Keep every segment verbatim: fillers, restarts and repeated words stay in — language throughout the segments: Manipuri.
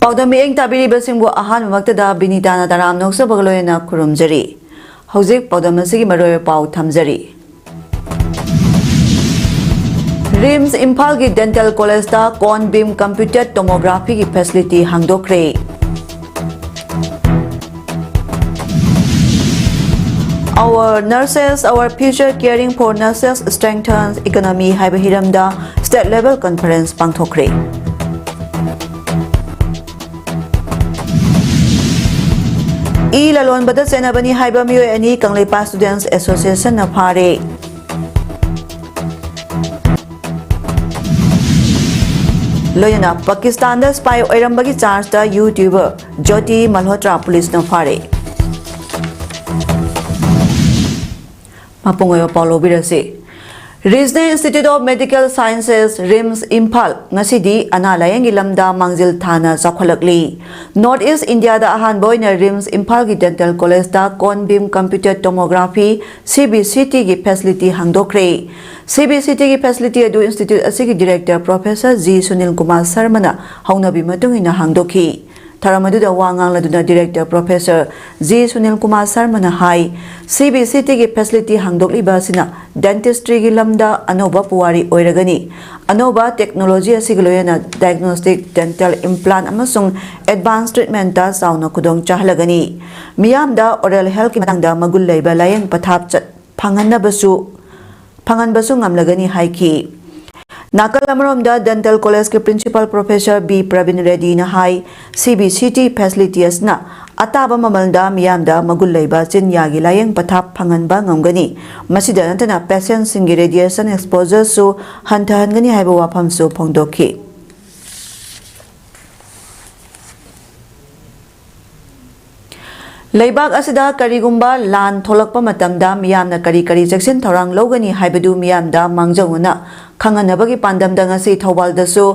ꯄꯥꯎꯗꯝ ꯃꯤꯠꯌꯦꯡ ꯇꯥꯕꯤꯔꯤꯕꯁꯤꯡꯕꯨ ꯑꯍꯥꯟꯕꯃꯛꯇꯗ ꯕꯤꯅꯤꯇꯥꯅ ꯇꯔꯥꯝ ꯅꯣꯛꯆꯕꯒ ꯂꯣꯏꯅꯅ ꯈꯨꯔꯨꯝꯖꯔꯤ꯫ ꯍꯧꯖꯤꯛ ꯄꯥꯎꯗꯝ ꯑꯁꯤꯒꯤ ꯃꯔꯨꯑꯣꯏꯕ ꯄꯥꯎ ꯊꯝꯖꯔꯤ꯫ ꯔꯤꯝꯁ ꯏꯝꯐꯥꯜꯒꯤ ꯗꯦꯟꯇꯦꯜ ꯀꯣꯂꯦꯖꯇ cone beam computed tomographyꯒꯤ facility ꯍꯥꯡꯗꯣꯛꯈ꯭ꯔꯦ꯫ Our Nurses, Our Future, Caring for Nurses Strengthens Economy ꯍꯥꯏꯕ ꯍꯤꯔꯝꯗ state level conference ꯄꯥꯡꯊꯣꯛꯈ꯭ꯔꯦ꯫ ꯏ ꯂꯂꯣꯟꯕꯗ ꯆꯦꯟꯅꯕꯅꯤ ꯍꯥꯏꯕ ꯃꯤꯑꯣꯏ ꯑꯅꯤ ꯀꯪꯂꯩꯄꯥꯛ Students Associationꯅ ꯐꯥꯔꯦ꯫ ꯂꯣꯏꯅꯅ ꯄꯥꯀꯤꯁꯇꯥꯟꯗ spy ꯑꯣꯏꯔꯝꯕꯒꯤ chargeꯇ YouTuber ꯖꯣꯇꯤ ꯃꯜꯍꯣꯇ꯭ꯔꯥ ꯄꯨꯂꯤꯁꯅ ꯐꯥꯔꯦ꯫ ꯃꯄꯨꯡ ꯑꯣꯏꯕ ꯄꯥꯎ ꯂꯧꯕꯤꯔꯁꯤ꯫ Regional Institute of Medical Sciences, RIMS Imphal, ꯉꯁꯤꯗꯤ ꯑꯅꯥ ꯂꯥꯌꯦꯡꯒꯤ ꯂꯝꯗ ꯃꯥꯡꯖꯤꯜ ꯊꯥꯅ ꯆꯥꯎꯈꯠꯂꯛꯂꯤ꯫ North East Indiaꯗ ꯑꯍꯥꯟꯕ ꯑꯣꯏꯅ ꯔꯤꯝꯁ ꯏꯝꯐꯥꯜꯒꯤ ꯗꯦꯟꯇꯦꯜ ꯀꯣꯂꯦꯖꯇ cone beam computed tomography, CBCTꯒꯤ facility ꯍꯥꯡꯗꯣꯛꯈ꯭ꯔꯦ꯫ CBCTꯒꯤ facility ꯑꯗꯨ institute ꯑꯁꯤꯒꯤ director Professor G Sunil Kumar ꯁꯔꯃꯅ ꯍꯧꯅꯕꯤ ꯃꯇꯨꯡ ꯏꯟꯅ ꯍꯥꯡꯗꯣꯛꯈꯤ꯫ ꯊꯧꯔꯝ ꯑꯗꯨꯗ ꯋꯥ ꯉꯥꯡꯂꯗꯨꯅ director Professor G Sunil Kumar ꯁꯔꯃꯅ ꯍꯥꯏ, CBCTꯒꯤ facility ꯍꯥꯡꯗꯣꯛꯂꯤꯕ ꯑꯁꯤꯅ dentistryꯒꯤ ꯂꯝꯗ ꯑꯅꯧꯕ ꯄꯨꯋꯥꯔꯤ ꯑꯣꯏꯔꯒꯅꯤ꯫ ꯑꯅꯧꯕ technology ꯑꯁꯤꯒ ꯂꯣꯏꯅꯅ diagnostic dental implant ꯑꯃꯁꯨꯡ advanced treatmentꯇ ꯆꯥꯎꯅ ꯈꯨꯗꯣꯡ ꯆꯥꯍꯜꯂꯒꯅꯤ꯫ ꯃꯤꯌꯥꯝꯗ oral healthꯀꯤ ꯃꯇꯥꯡꯗ ꯃꯒꯨꯟ ꯂꯩꯕ ꯂꯥꯌꯦꯡ ꯄꯊꯥꯞ ꯆꯠ ꯐꯪꯍꯟꯅꯕꯁꯨ, ꯐꯪꯍꯟꯕꯁꯨ ꯉꯝꯂꯒꯅꯤ ꯍꯥꯏꯈꯤ꯫ ꯅꯥꯀꯜ ꯑꯃꯔꯣꯝꯗ ꯗꯦꯟꯇꯦꯜ ꯀꯣꯂꯦꯖꯀꯤ principal Professor B ꯄ꯭ꯔꯕꯤꯟ ꯔꯦꯗꯤꯅ ꯍꯥꯏ, CBCT facility ꯑꯁꯤꯅ ꯑꯇꯥꯕ ꯃꯃꯜꯗ ꯃꯤꯌꯥꯝꯗ ꯃꯒꯨꯟ ꯂꯩꯕ ꯆꯤꯟꯌꯥꯒꯤ ꯂꯥꯌꯦꯡ ꯄꯊꯥꯞ ꯐꯪꯍꯟꯕ ꯉꯝꯒꯅꯤ꯫ ꯃꯁꯤꯗ ꯅꯠꯇꯅ patientꯁꯤꯡꯒꯤ radiation exposureꯁꯨ ꯍꯟꯊꯍꯟꯒꯅꯤ ꯍꯥꯏꯕ ꯋꯥꯐꯝꯁꯨ ꯐꯣꯡꯗꯣꯛꯈꯤ꯫ ꯂꯩꯕꯥꯛ ꯑꯁꯤꯗ ꯀꯔꯤꯒꯨꯝꯕ ꯂꯥꯟ ꯊꯣꯛꯂꯛꯄ ꯃꯇꯝꯗ ꯃꯤꯌꯥꯝꯅ ꯀꯔꯤ ꯀꯔꯤ ꯆꯦꯛꯁꯤꯟ ꯊꯧꯔꯥꯡ ꯂꯧꯒꯅꯤ ꯍꯥꯏꯕꯗꯨ ꯃꯤꯌꯥꯝꯗ ꯃꯥꯡꯖꯧꯅꯅ ꯈꯪꯍꯟꯅꯕꯒꯤ ꯄꯥꯟꯗꯝꯗ ꯉꯁꯤ ꯊꯧꯕꯥꯜꯗꯁꯨ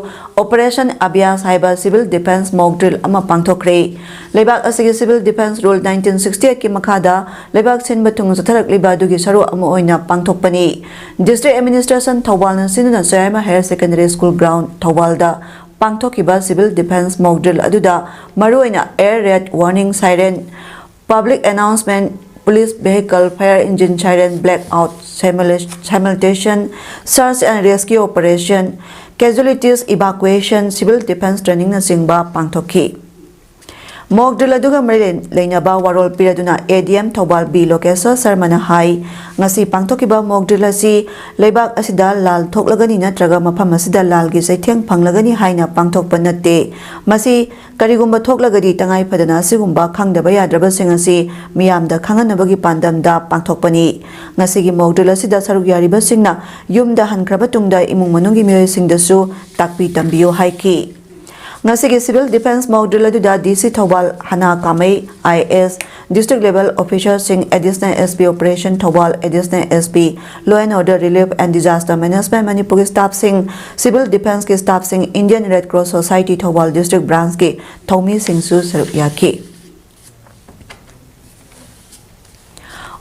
Operation Abhyas ꯍꯥꯏꯕ civil defence mock drill ꯑꯃ ꯄꯥꯡꯊꯣꯛꯈ꯭ꯔꯦ꯫ ꯂꯩꯕꯥꯛ ꯑꯁꯤꯒꯤ Civil Defence Rule nineteen sixty eightꯀꯤ ꯃꯈꯥꯗ ꯂꯩꯕꯥꯛ ꯁꯤꯟꯕ ꯊꯨꯡꯅ ꯆꯠꯊꯔꯛꯂꯤꯕ ꯑꯗꯨꯒꯤ ꯁꯔꯨꯛ ꯑꯃ ꯑꯣꯏꯅ ꯄꯥꯡꯊꯣꯛꯄꯅꯤ꯫ District Administration ꯊꯧꯕꯥꯜꯅ ꯁꯤꯟꯗꯨꯅ ꯆꯌꯥꯏꯃ Higher Secondary School ground ꯊꯧꯕꯥꯜꯗ ꯄꯥꯡꯊꯣꯛꯈꯤꯕ civil defence mock drill ꯑꯗꯨꯗ ꯃꯔꯨꯑꯣꯏꯅ air raid warning siren, public announcement, police vehicle fire engine siren, blackout, simulation, search and rescue operation, casualties evacuation, civil defence trainingꯅꯆꯤꯡꯕ ꯄꯥꯡꯊꯣꯛꯈꯤ꯫ Mock drill ꯑꯗꯨꯒ ꯃꯔꯤ ꯂꯩꯅꯕ ꯋꯥꯔꯣꯜ ꯄꯤꯔꯗꯨꯅ A D M Thoubal B ꯂꯣꯀꯦꯁ꯭ꯋꯔ ꯁꯔꯃꯅ ꯍꯥꯏ, ꯉꯁꯤ ꯄꯥꯡꯊꯣꯛꯈꯤꯕ mock drill ꯑꯁꯤ ꯂꯩꯕꯥꯛ ꯑꯁꯤꯗ ꯂꯥꯜ ꯊꯣꯛꯂꯒꯅꯤ ꯅꯠꯇ꯭ꯔꯒ ꯃꯐꯝ ꯑꯁꯤꯗ ꯂꯥꯜꯒꯤ ꯆꯩꯊꯦꯡ ꯐꯪꯂꯒꯅꯤ ꯍꯥꯏꯅ ꯄꯥꯡꯊꯣꯛꯄ ꯅꯠꯇꯦ꯫ ꯃꯁꯤ ꯀꯔꯤꯒꯨꯝꯕ ꯊꯣꯛꯂꯒꯗꯤ ꯇꯉꯥꯏ ꯐꯗꯅ ꯑꯁꯤꯒꯨꯝꯕ ꯈꯪꯗꯕ ꯌꯥꯗ꯭ꯔꯕꯁꯤꯡ ꯑꯁꯤ ꯃꯤꯌꯥꯝꯗ ꯈꯪꯍꯟꯅꯕꯒꯤ ꯄꯥꯟꯗꯝꯗ ꯄꯥꯡꯊꯣꯛꯄꯅꯤ꯫ ꯉꯁꯤꯒꯤ mock drill ꯑꯁꯤꯗ ꯁꯔꯨꯛ ꯌꯥꯔꯤꯕꯁꯤꯡꯅ ꯌꯨꯝꯗ ꯍꯟꯈ꯭ꯔꯕ ꯇꯨꯡꯗ ꯏꯃꯨꯡ ꯃꯅꯨꯡꯒꯤ ꯃꯤꯑꯣꯏꯁꯤꯡꯗꯁꯨ ꯇꯥꯛꯄꯤ ꯇꯝꯕꯤꯌꯨ ꯍꯥꯏꯈꯤ꯫ ꯉꯁꯤꯒꯤ civil defence mock drill ꯑꯗꯨꯗ D C Thoubal ꯍꯅꯥ ꯀꯥꯃꯩ I A S, district level officerꯁꯤꯡ, Additional S P Operation Thoubal, Additional S P Law and Order, Relief and Disaster Management ꯃꯅꯤꯄꯨꯔꯒꯤ staffꯁꯤꯡ, civil defenceꯀꯤ staffꯁꯤꯡ, Indian Red Cross Society Thoubal district branchꯀꯤ ꯊꯧꯃꯤꯁꯤꯡꯁꯨ ꯁꯔꯨꯛ ꯌꯥꯈꯤ꯫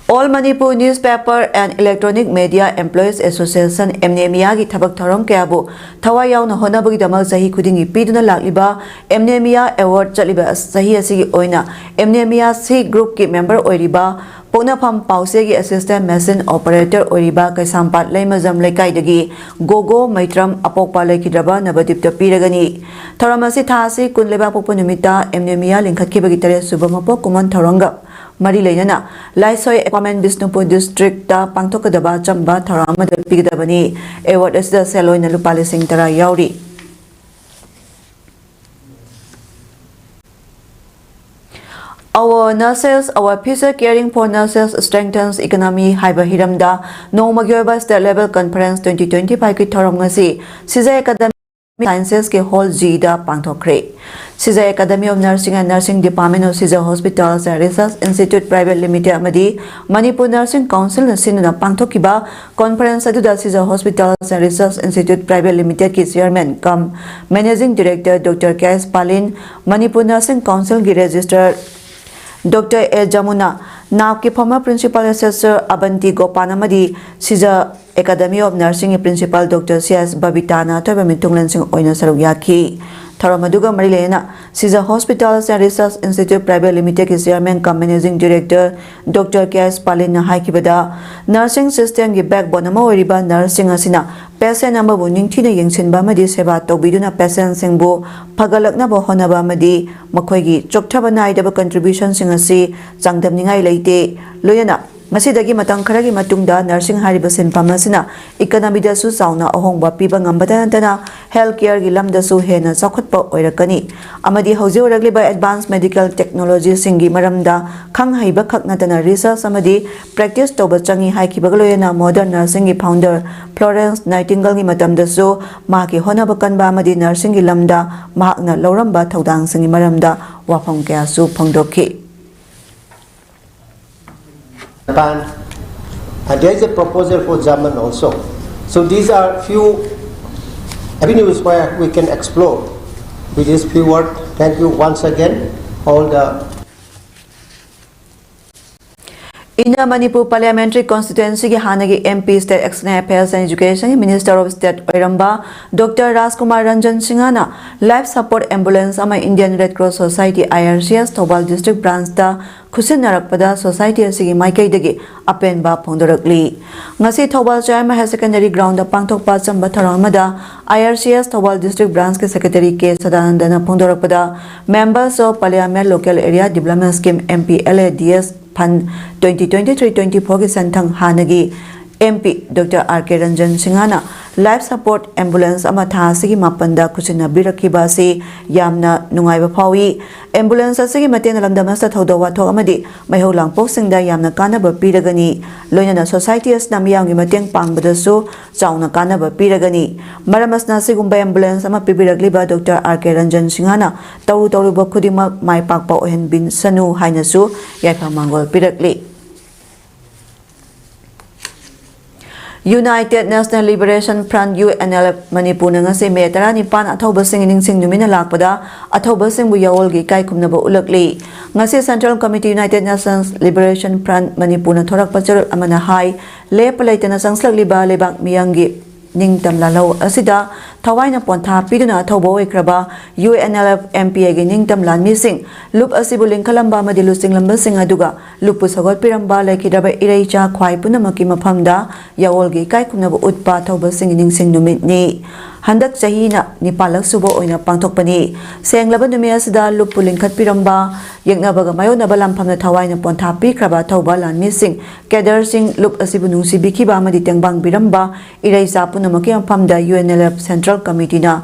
All Manipur Newspaper and Electronic Media Employees Association, MNEMEAꯒꯤ ꯊꯕꯛ ꯊꯧꯔꯝ ꯀꯌꯥꯕꯨ ꯊꯋꯥꯏ ꯌꯥꯎꯅ ꯍꯣꯠꯅꯕꯒꯤꯗꯃꯛ ꯆꯍꯤ ꯈꯨꯗꯤꯡꯒꯤ ꯄꯤꯗꯨꯅ ꯂꯥꯛꯂꯤꯕ MNEMEA Award ꯆꯠꯂꯤꯕ ꯆꯍꯤ ꯑꯁꯤꯒꯤ ꯑꯣꯏꯅ MNEMEA C groupꯀꯤ member ꯑꯣꯏꯔꯤꯕ, ꯄꯣꯛꯅꯐꯝ ꯄꯥꯎꯆꯦꯒꯤ assistant machine operator ꯑꯣꯏꯔꯤꯕ ꯀꯩꯁꯥꯝꯄꯥꯠ ꯂꯩꯃꯖꯝ ꯂꯩꯀꯥꯏꯗꯒꯤ ꯒꯣꯒꯣ ꯃꯩꯇ꯭ꯔꯝ ꯑꯄꯣꯛꯄ ꯂꯩꯈꯤꯗ꯭ꯔꯕ ꯅꯕꯗꯤꯞꯇ ꯄꯤꯔꯒꯅꯤ꯫ ꯊꯧꯔꯝ ꯑꯁꯤ ꯊꯥ ꯑꯁꯤ ꯀꯨꯟ ꯂꯩꯕꯥꯛꯄꯣꯛꯄ ꯅꯨꯃꯤꯠꯇ MNEMEA ꯂꯤꯡꯈꯠꯈꯤꯕꯒꯤ ꯇꯔꯦꯠ ꯁꯨꯕ ꯃꯄꯣꯛ ꯀꯨꯝꯑꯣꯟ ꯊꯧꯔꯝꯒ ꯃꯔꯤ ꯂꯩꯅꯅ ꯂꯥꯏꯁꯣꯏ ꯑꯦꯄꯥꯔꯠꯃꯦꯟ ꯕꯤꯁꯅꯨꯄꯨꯔ districtꯇ ꯄꯥꯡꯊꯣꯛꯀꯗꯕ ꯑꯆꯝꯕ ꯊꯧꯔꯝ ꯑꯃꯗ ꯄꯤꯒꯗꯕꯅꯤ꯫ Award ꯑꯁꯤꯗ ꯁꯦꯜ ꯑꯣꯏꯅ ꯂꯨꯄꯥ ꯂꯤꯁꯤꯡ ꯇꯔꯥ ꯌꯥꯎꯔꯤ꯫ Our Nurses, Our Future, Caring for Nurses Strengthens Economy ꯍꯥꯏꯕ ꯍꯤꯔꯝꯗ ꯅꯣꯡꯃꯒꯤ ꯑꯣꯏꯕ state level conference twenty twenty fiveꯀꯤ ꯊꯧꯔꯝ ꯉꯁꯤ ꯁꯤꯖꯥ ꯑꯦꯀꯥꯗꯃꯤ Scienceꯀꯤ Hall Gꯗ ꯄꯥꯡꯊꯣꯛꯈ꯭ꯔꯦ꯫ Shija Academy of Nursing and Nursing Department of Shija Hospitals and Research Institute Private Limited ꯑꯃꯗꯤ Manipur Nursing Councilꯅ ꯁꯤꯟꯗꯨꯅ ꯄꯥꯡꯊꯣꯛꯈꯤꯕ conference ꯑꯗꯨꯗ Shija Hospitals and Research Institute Private Limitedꯀꯤ chairman cum managing director Doctor K S Palin, Manipur Nursing Councilꯒꯤ registrar Doctor A Jamuna, NAPCꯀꯤ former principal assessor Abanti Gopan ꯑꯃꯗꯤ Shija Academy of Nursingꯒꯤ Principal Doctor C S ꯕꯕꯤꯇꯥꯅ ꯑꯊꯣꯏꯕ ꯃꯤꯊꯨꯡꯂꯦꯟꯁꯤꯡ ꯑꯣꯏꯅ ꯁꯔꯨꯛ ꯌꯥꯈꯤ꯫ ꯊꯧꯔꯝ ꯑꯗꯨꯒ ꯃꯔꯤ ꯂꯩꯅꯅ Sija Hospitals and Research Institute Private Limitedꯀꯤ Chairman cum Managing Director Doctor K S ꯄꯥꯂꯤꯟꯅ ꯍꯥꯏꯈꯤꯕꯗ, nursing systemꯒꯤ backbone ꯑꯃ ꯑꯣꯏꯔꯤꯕ nurseꯁꯤꯡ ꯑꯁꯤꯅ patient ꯑꯃꯕꯨ ꯅꯤꯡꯊꯤꯅ ꯌꯦꯡꯁꯤꯟꯕ ꯑꯃꯗꯤ ꯁꯦꯕꯥ ꯇꯧꯕꯤꯗꯨꯅ patientꯁꯤꯡꯕꯨ ꯐꯒꯠꯂꯛꯅꯕ ꯍꯣꯠꯅꯕ ꯑꯃꯗꯤ ꯃꯈꯣꯏꯒꯤ ꯆꯣꯛꯊꯕ ꯅꯥꯏꯗꯕ contributionꯁꯤꯡ ꯑꯁꯤ ꯆꯥꯡꯗꯝꯅꯤꯡꯉꯥꯏ ꯂꯩꯇꯦ꯫ ꯂꯣꯏꯅꯅ ꯃꯁꯤꯗꯒꯤ ꯃꯇꯝ ꯈꯔꯒꯤ ꯃꯇꯨꯡꯗ nursing ꯍꯥꯏꯔꯤꯕ ꯁꯤꯟꯐꯝ ꯑꯁꯤꯅ economyꯗꯁꯨ ꯆꯥꯎꯅ ꯑꯍꯣꯡꯕ ꯄꯤꯕ ꯉꯝꯕꯇ ꯅꯠꯇꯅ health careꯒꯤ ꯂꯝꯗꯁꯨ ꯍꯦꯟꯅ ꯆꯥꯎꯈꯠꯄ ꯑꯣꯏꯔꯛꯀꯅꯤ ꯑꯃꯗꯤ ꯍꯧꯖꯤꯛ ꯑꯣꯏꯔꯛꯂꯤꯕ advanced medical technologyꯁꯤꯡꯒꯤ ꯃꯔꯝꯗ ꯈꯪ ꯍꯩꯕ ꯈꯛ ꯅꯠꯇꯅ research ꯑꯃꯗꯤ practice ꯇꯧꯕ ꯆꯪꯏ ꯍꯥꯏꯈꯤꯕꯒ ꯂꯣꯏꯅꯅ modern nursingꯒꯤ founder Florence Nightingaleꯒꯤ ꯃꯇꯝꯗꯁꯨ ꯃꯍꯥꯛꯀꯤ ꯍꯣꯠꯅꯕ ꯀꯟꯕ ꯑꯃꯗꯤ nursingꯒꯤ ꯂꯝꯗ ꯃꯍꯥꯛꯅ ꯂꯧꯔꯝꯕ ꯊꯧꯗꯥꯡꯁꯤꯡꯒꯤ ꯃꯔꯝꯗ ꯋꯥꯐꯝ ꯀꯌꯥꯁꯨ ꯐꯣꯡꯗꯣꯛꯈꯤ꯫ Japan, and there is a proposal for German also. So these are few avenues where we can explore. With this few words, thank you once again, all the Inner Manipur Parliamentary Constituencyꯒꯤ ꯍꯥꯟꯅꯒꯤ MP, State External Affairs and Education Minister of State ꯑꯣꯏꯔꯝꯕ Doctor Rajkumar Ranjan Singhꯅ life support ambulance ꯑꯃ Indian Red Cross Society, IRCS, Thoubal District Branchꯇ ꯈꯨꯠꯁꯤꯟꯅꯔꯛꯄꯗ society ꯑꯁꯤꯒꯤ ꯃꯥꯏꯀꯩꯗꯒꯤ ꯑꯄꯦꯟꯕ ꯐꯣꯡꯗꯣꯔꯛꯂꯤ꯫ ꯉꯁꯤ ꯊꯧꯕꯥꯜ ꯆꯌꯥꯏꯃ Higher Secondary Groundꯗ ꯄꯥꯡꯊꯣꯛꯄ ꯑꯆꯝꯕ ꯊꯧꯔꯝ ꯑꯃꯗ IRCS Thoubal District Branchꯀꯤ Secretary K ꯁꯗꯥꯅꯟꯗꯅ ꯐꯣꯡꯗꯣꯔꯛꯄꯗ, Members of Parliament Local Area Development Scheme, MPLADS Fund twenty twenty-three twenty-fourꯒꯤ ꯁꯦꯟꯊꯪ ꯍꯥꯟꯅꯒꯤ MP Doctor R K Ranjan Singhꯅ life support ambulance ꯑꯃ ꯊꯥ ꯑꯁꯤꯒꯤ ꯃꯥꯄꯟꯗ ꯈꯨꯠꯁꯤꯟꯅꯕꯤꯔꯛꯈꯤꯕ ꯑꯁꯤ ꯌꯥꯝꯅ ꯅꯨꯡꯉꯥꯏꯕ ꯐꯥꯎꯏ꯫ Ambulance ꯑꯁꯤꯒꯤ ꯃꯇꯦꯡꯅ ꯂꯝꯗꯝ ꯑꯁꯤꯗ ꯊꯧꯗꯣꯛ ꯋꯥꯊꯣꯛ ꯑꯃꯗꯤ ꯃꯩꯍꯧ ꯂꯥꯡꯄꯣꯛꯁꯤꯡꯗ ꯌꯥꯝꯅ ꯀꯥꯟꯅꯕ ꯄꯤꯔꯒꯅꯤ꯫ ꯂꯣꯏꯅꯅ society ꯑꯁꯤꯅ ꯃꯤꯌꯥꯝꯒꯤ ꯃꯇꯦꯡ ꯄꯥꯡꯕꯗꯁꯨ ꯆꯥꯎꯅ ꯀꯥꯟꯅꯕ ꯄꯤꯔꯒꯅꯤ꯫ ꯃꯔꯝ ꯑꯁꯤꯅ ꯑꯁꯤꯒꯨꯝꯕ ambulance ꯑꯃ ꯄꯤꯕꯤꯔꯛꯂꯤꯕ Doctor R K Ranjan Singhꯅ ꯇꯧꯔꯨ ꯇꯧꯔꯨꯕ ꯈꯨꯗꯤꯡꯃꯛ ꯃꯥꯏ ꯄꯥꯛꯄ ꯑꯣꯏꯍꯟꯕꯤꯁꯅꯨ ꯍꯥꯏꯅꯁꯨ ꯌꯥꯏꯐ ꯃꯪꯒꯣꯜ ꯄꯤꯔꯛꯂꯤ꯫ United National Liberation Front, U N L F, ꯃꯅꯤꯄꯨꯔꯅ ꯉꯁꯤ ꯃꯦ ꯇꯔꯥꯅꯤꯄꯥꯟ ꯑꯊꯧꯕꯁꯤꯡꯒꯤ ꯅꯤꯡꯁꯤꯡ ꯅꯨꯃꯤꯠꯅ ꯂꯥꯛꯄꯗ ꯑꯊꯧꯕꯁꯤꯡꯕꯨ ꯌꯥꯑꯣꯜꯒꯤ ꯏꯀꯥꯏ ꯈꯨꯝꯅꯕ ꯎꯠꯂꯛꯂꯤ꯫ ꯉꯁꯤ Central Committee United National Liberation Front ꯃꯅꯤꯄꯨꯔꯅ ꯊꯣꯔꯛꯄ ꯆꯦꯔꯣꯜ ꯑꯃꯅ ꯍꯥꯏ, ꯂꯦꯞꯄ ꯂꯩꯇꯅ ꯆꯪꯁꯤꯜꯂꯛꯂꯤꯕ ꯂꯩꯕꯥꯛ ꯃꯤꯌꯥꯝꯒꯤ ꯅꯤꯡꯇꯝ ꯂꯥꯜꯍꯧ ꯑꯁꯤꯗ ꯊꯋꯥꯏꯅ ꯄꯣꯟꯊꯥ ꯄꯤꯗꯨꯅ ꯑꯊꯧꯕ ꯑꯣꯏꯈ꯭ꯔꯕ U N L F M P Aꯒꯤ ꯅꯤꯡꯇꯝ ꯂꯥꯟꯃꯤꯁꯤꯡ, ꯂꯨꯞ ꯑꯁꯤꯕꯨ ꯂꯤꯡꯈꯠꯂꯝꯕ ꯑꯃꯗꯤ ꯂꯨꯆꯤꯡꯂꯝꯕꯁꯤꯡ ꯑꯗꯨꯒ ꯂꯨꯞꯄꯨ ꯁꯧꯒꯠꯄꯤꯔꯝꯕ ꯂꯩꯈꯤꯗ꯭ꯔꯕ ꯏꯔꯩꯆꯥ ꯈ꯭ꯋꯥꯏ ꯄꯨꯝꯅꯃꯛꯀꯤ ꯃꯐꯝꯗ ꯌꯥꯑꯣꯜꯒꯤ ꯏꯀꯥꯏ ꯈꯨꯝꯅꯕ ꯎꯠꯄ ꯊꯧꯕꯁꯤꯡꯒꯤ ꯅꯤꯡꯁꯤꯡ ꯅꯨꯃꯤꯠꯅꯤ꯫ ꯍꯟꯗꯛ ꯆꯍꯤꯅ ꯅꯤꯄꯥꯜꯂꯛ ꯁꯨꯕ ꯑꯣꯏꯅ ꯄꯥꯡꯊꯣꯛꯄꯅꯤ꯫ ꯁꯦꯡꯂꯕ ꯅꯨꯃꯤꯠ ꯑꯁꯤꯗ ꯂꯨꯞꯄꯨ ꯂꯤꯡꯈꯠꯄꯤꯔꯝꯕ, ꯌꯦꯛꯅꯕꯒ ꯃꯥꯌꯣꯛꯅꯕ ꯂꯥꯟꯐꯝꯗ ꯊꯋꯥꯏꯅ ꯄꯣꯟꯊꯥ ꯄꯤꯈ꯭ꯔꯕ ꯑꯊꯧꯕ ꯂꯥꯟꯃꯤꯁꯤꯡ, ꯀꯦꯗꯔꯁꯤꯡ, ꯂꯨꯞ ꯑꯁꯤꯕꯨ ꯅꯨꯡꯁꯤꯕꯤꯈꯤꯕ ꯑꯃꯗꯤ ꯇꯦꯡꯕꯥꯡꯕꯤꯔꯝꯕ ꯏꯔꯩꯆꯥ ꯄꯨꯝꯅꯃꯛꯀꯤ ꯃꯐꯝꯗ U N L F Central Committeeꯅ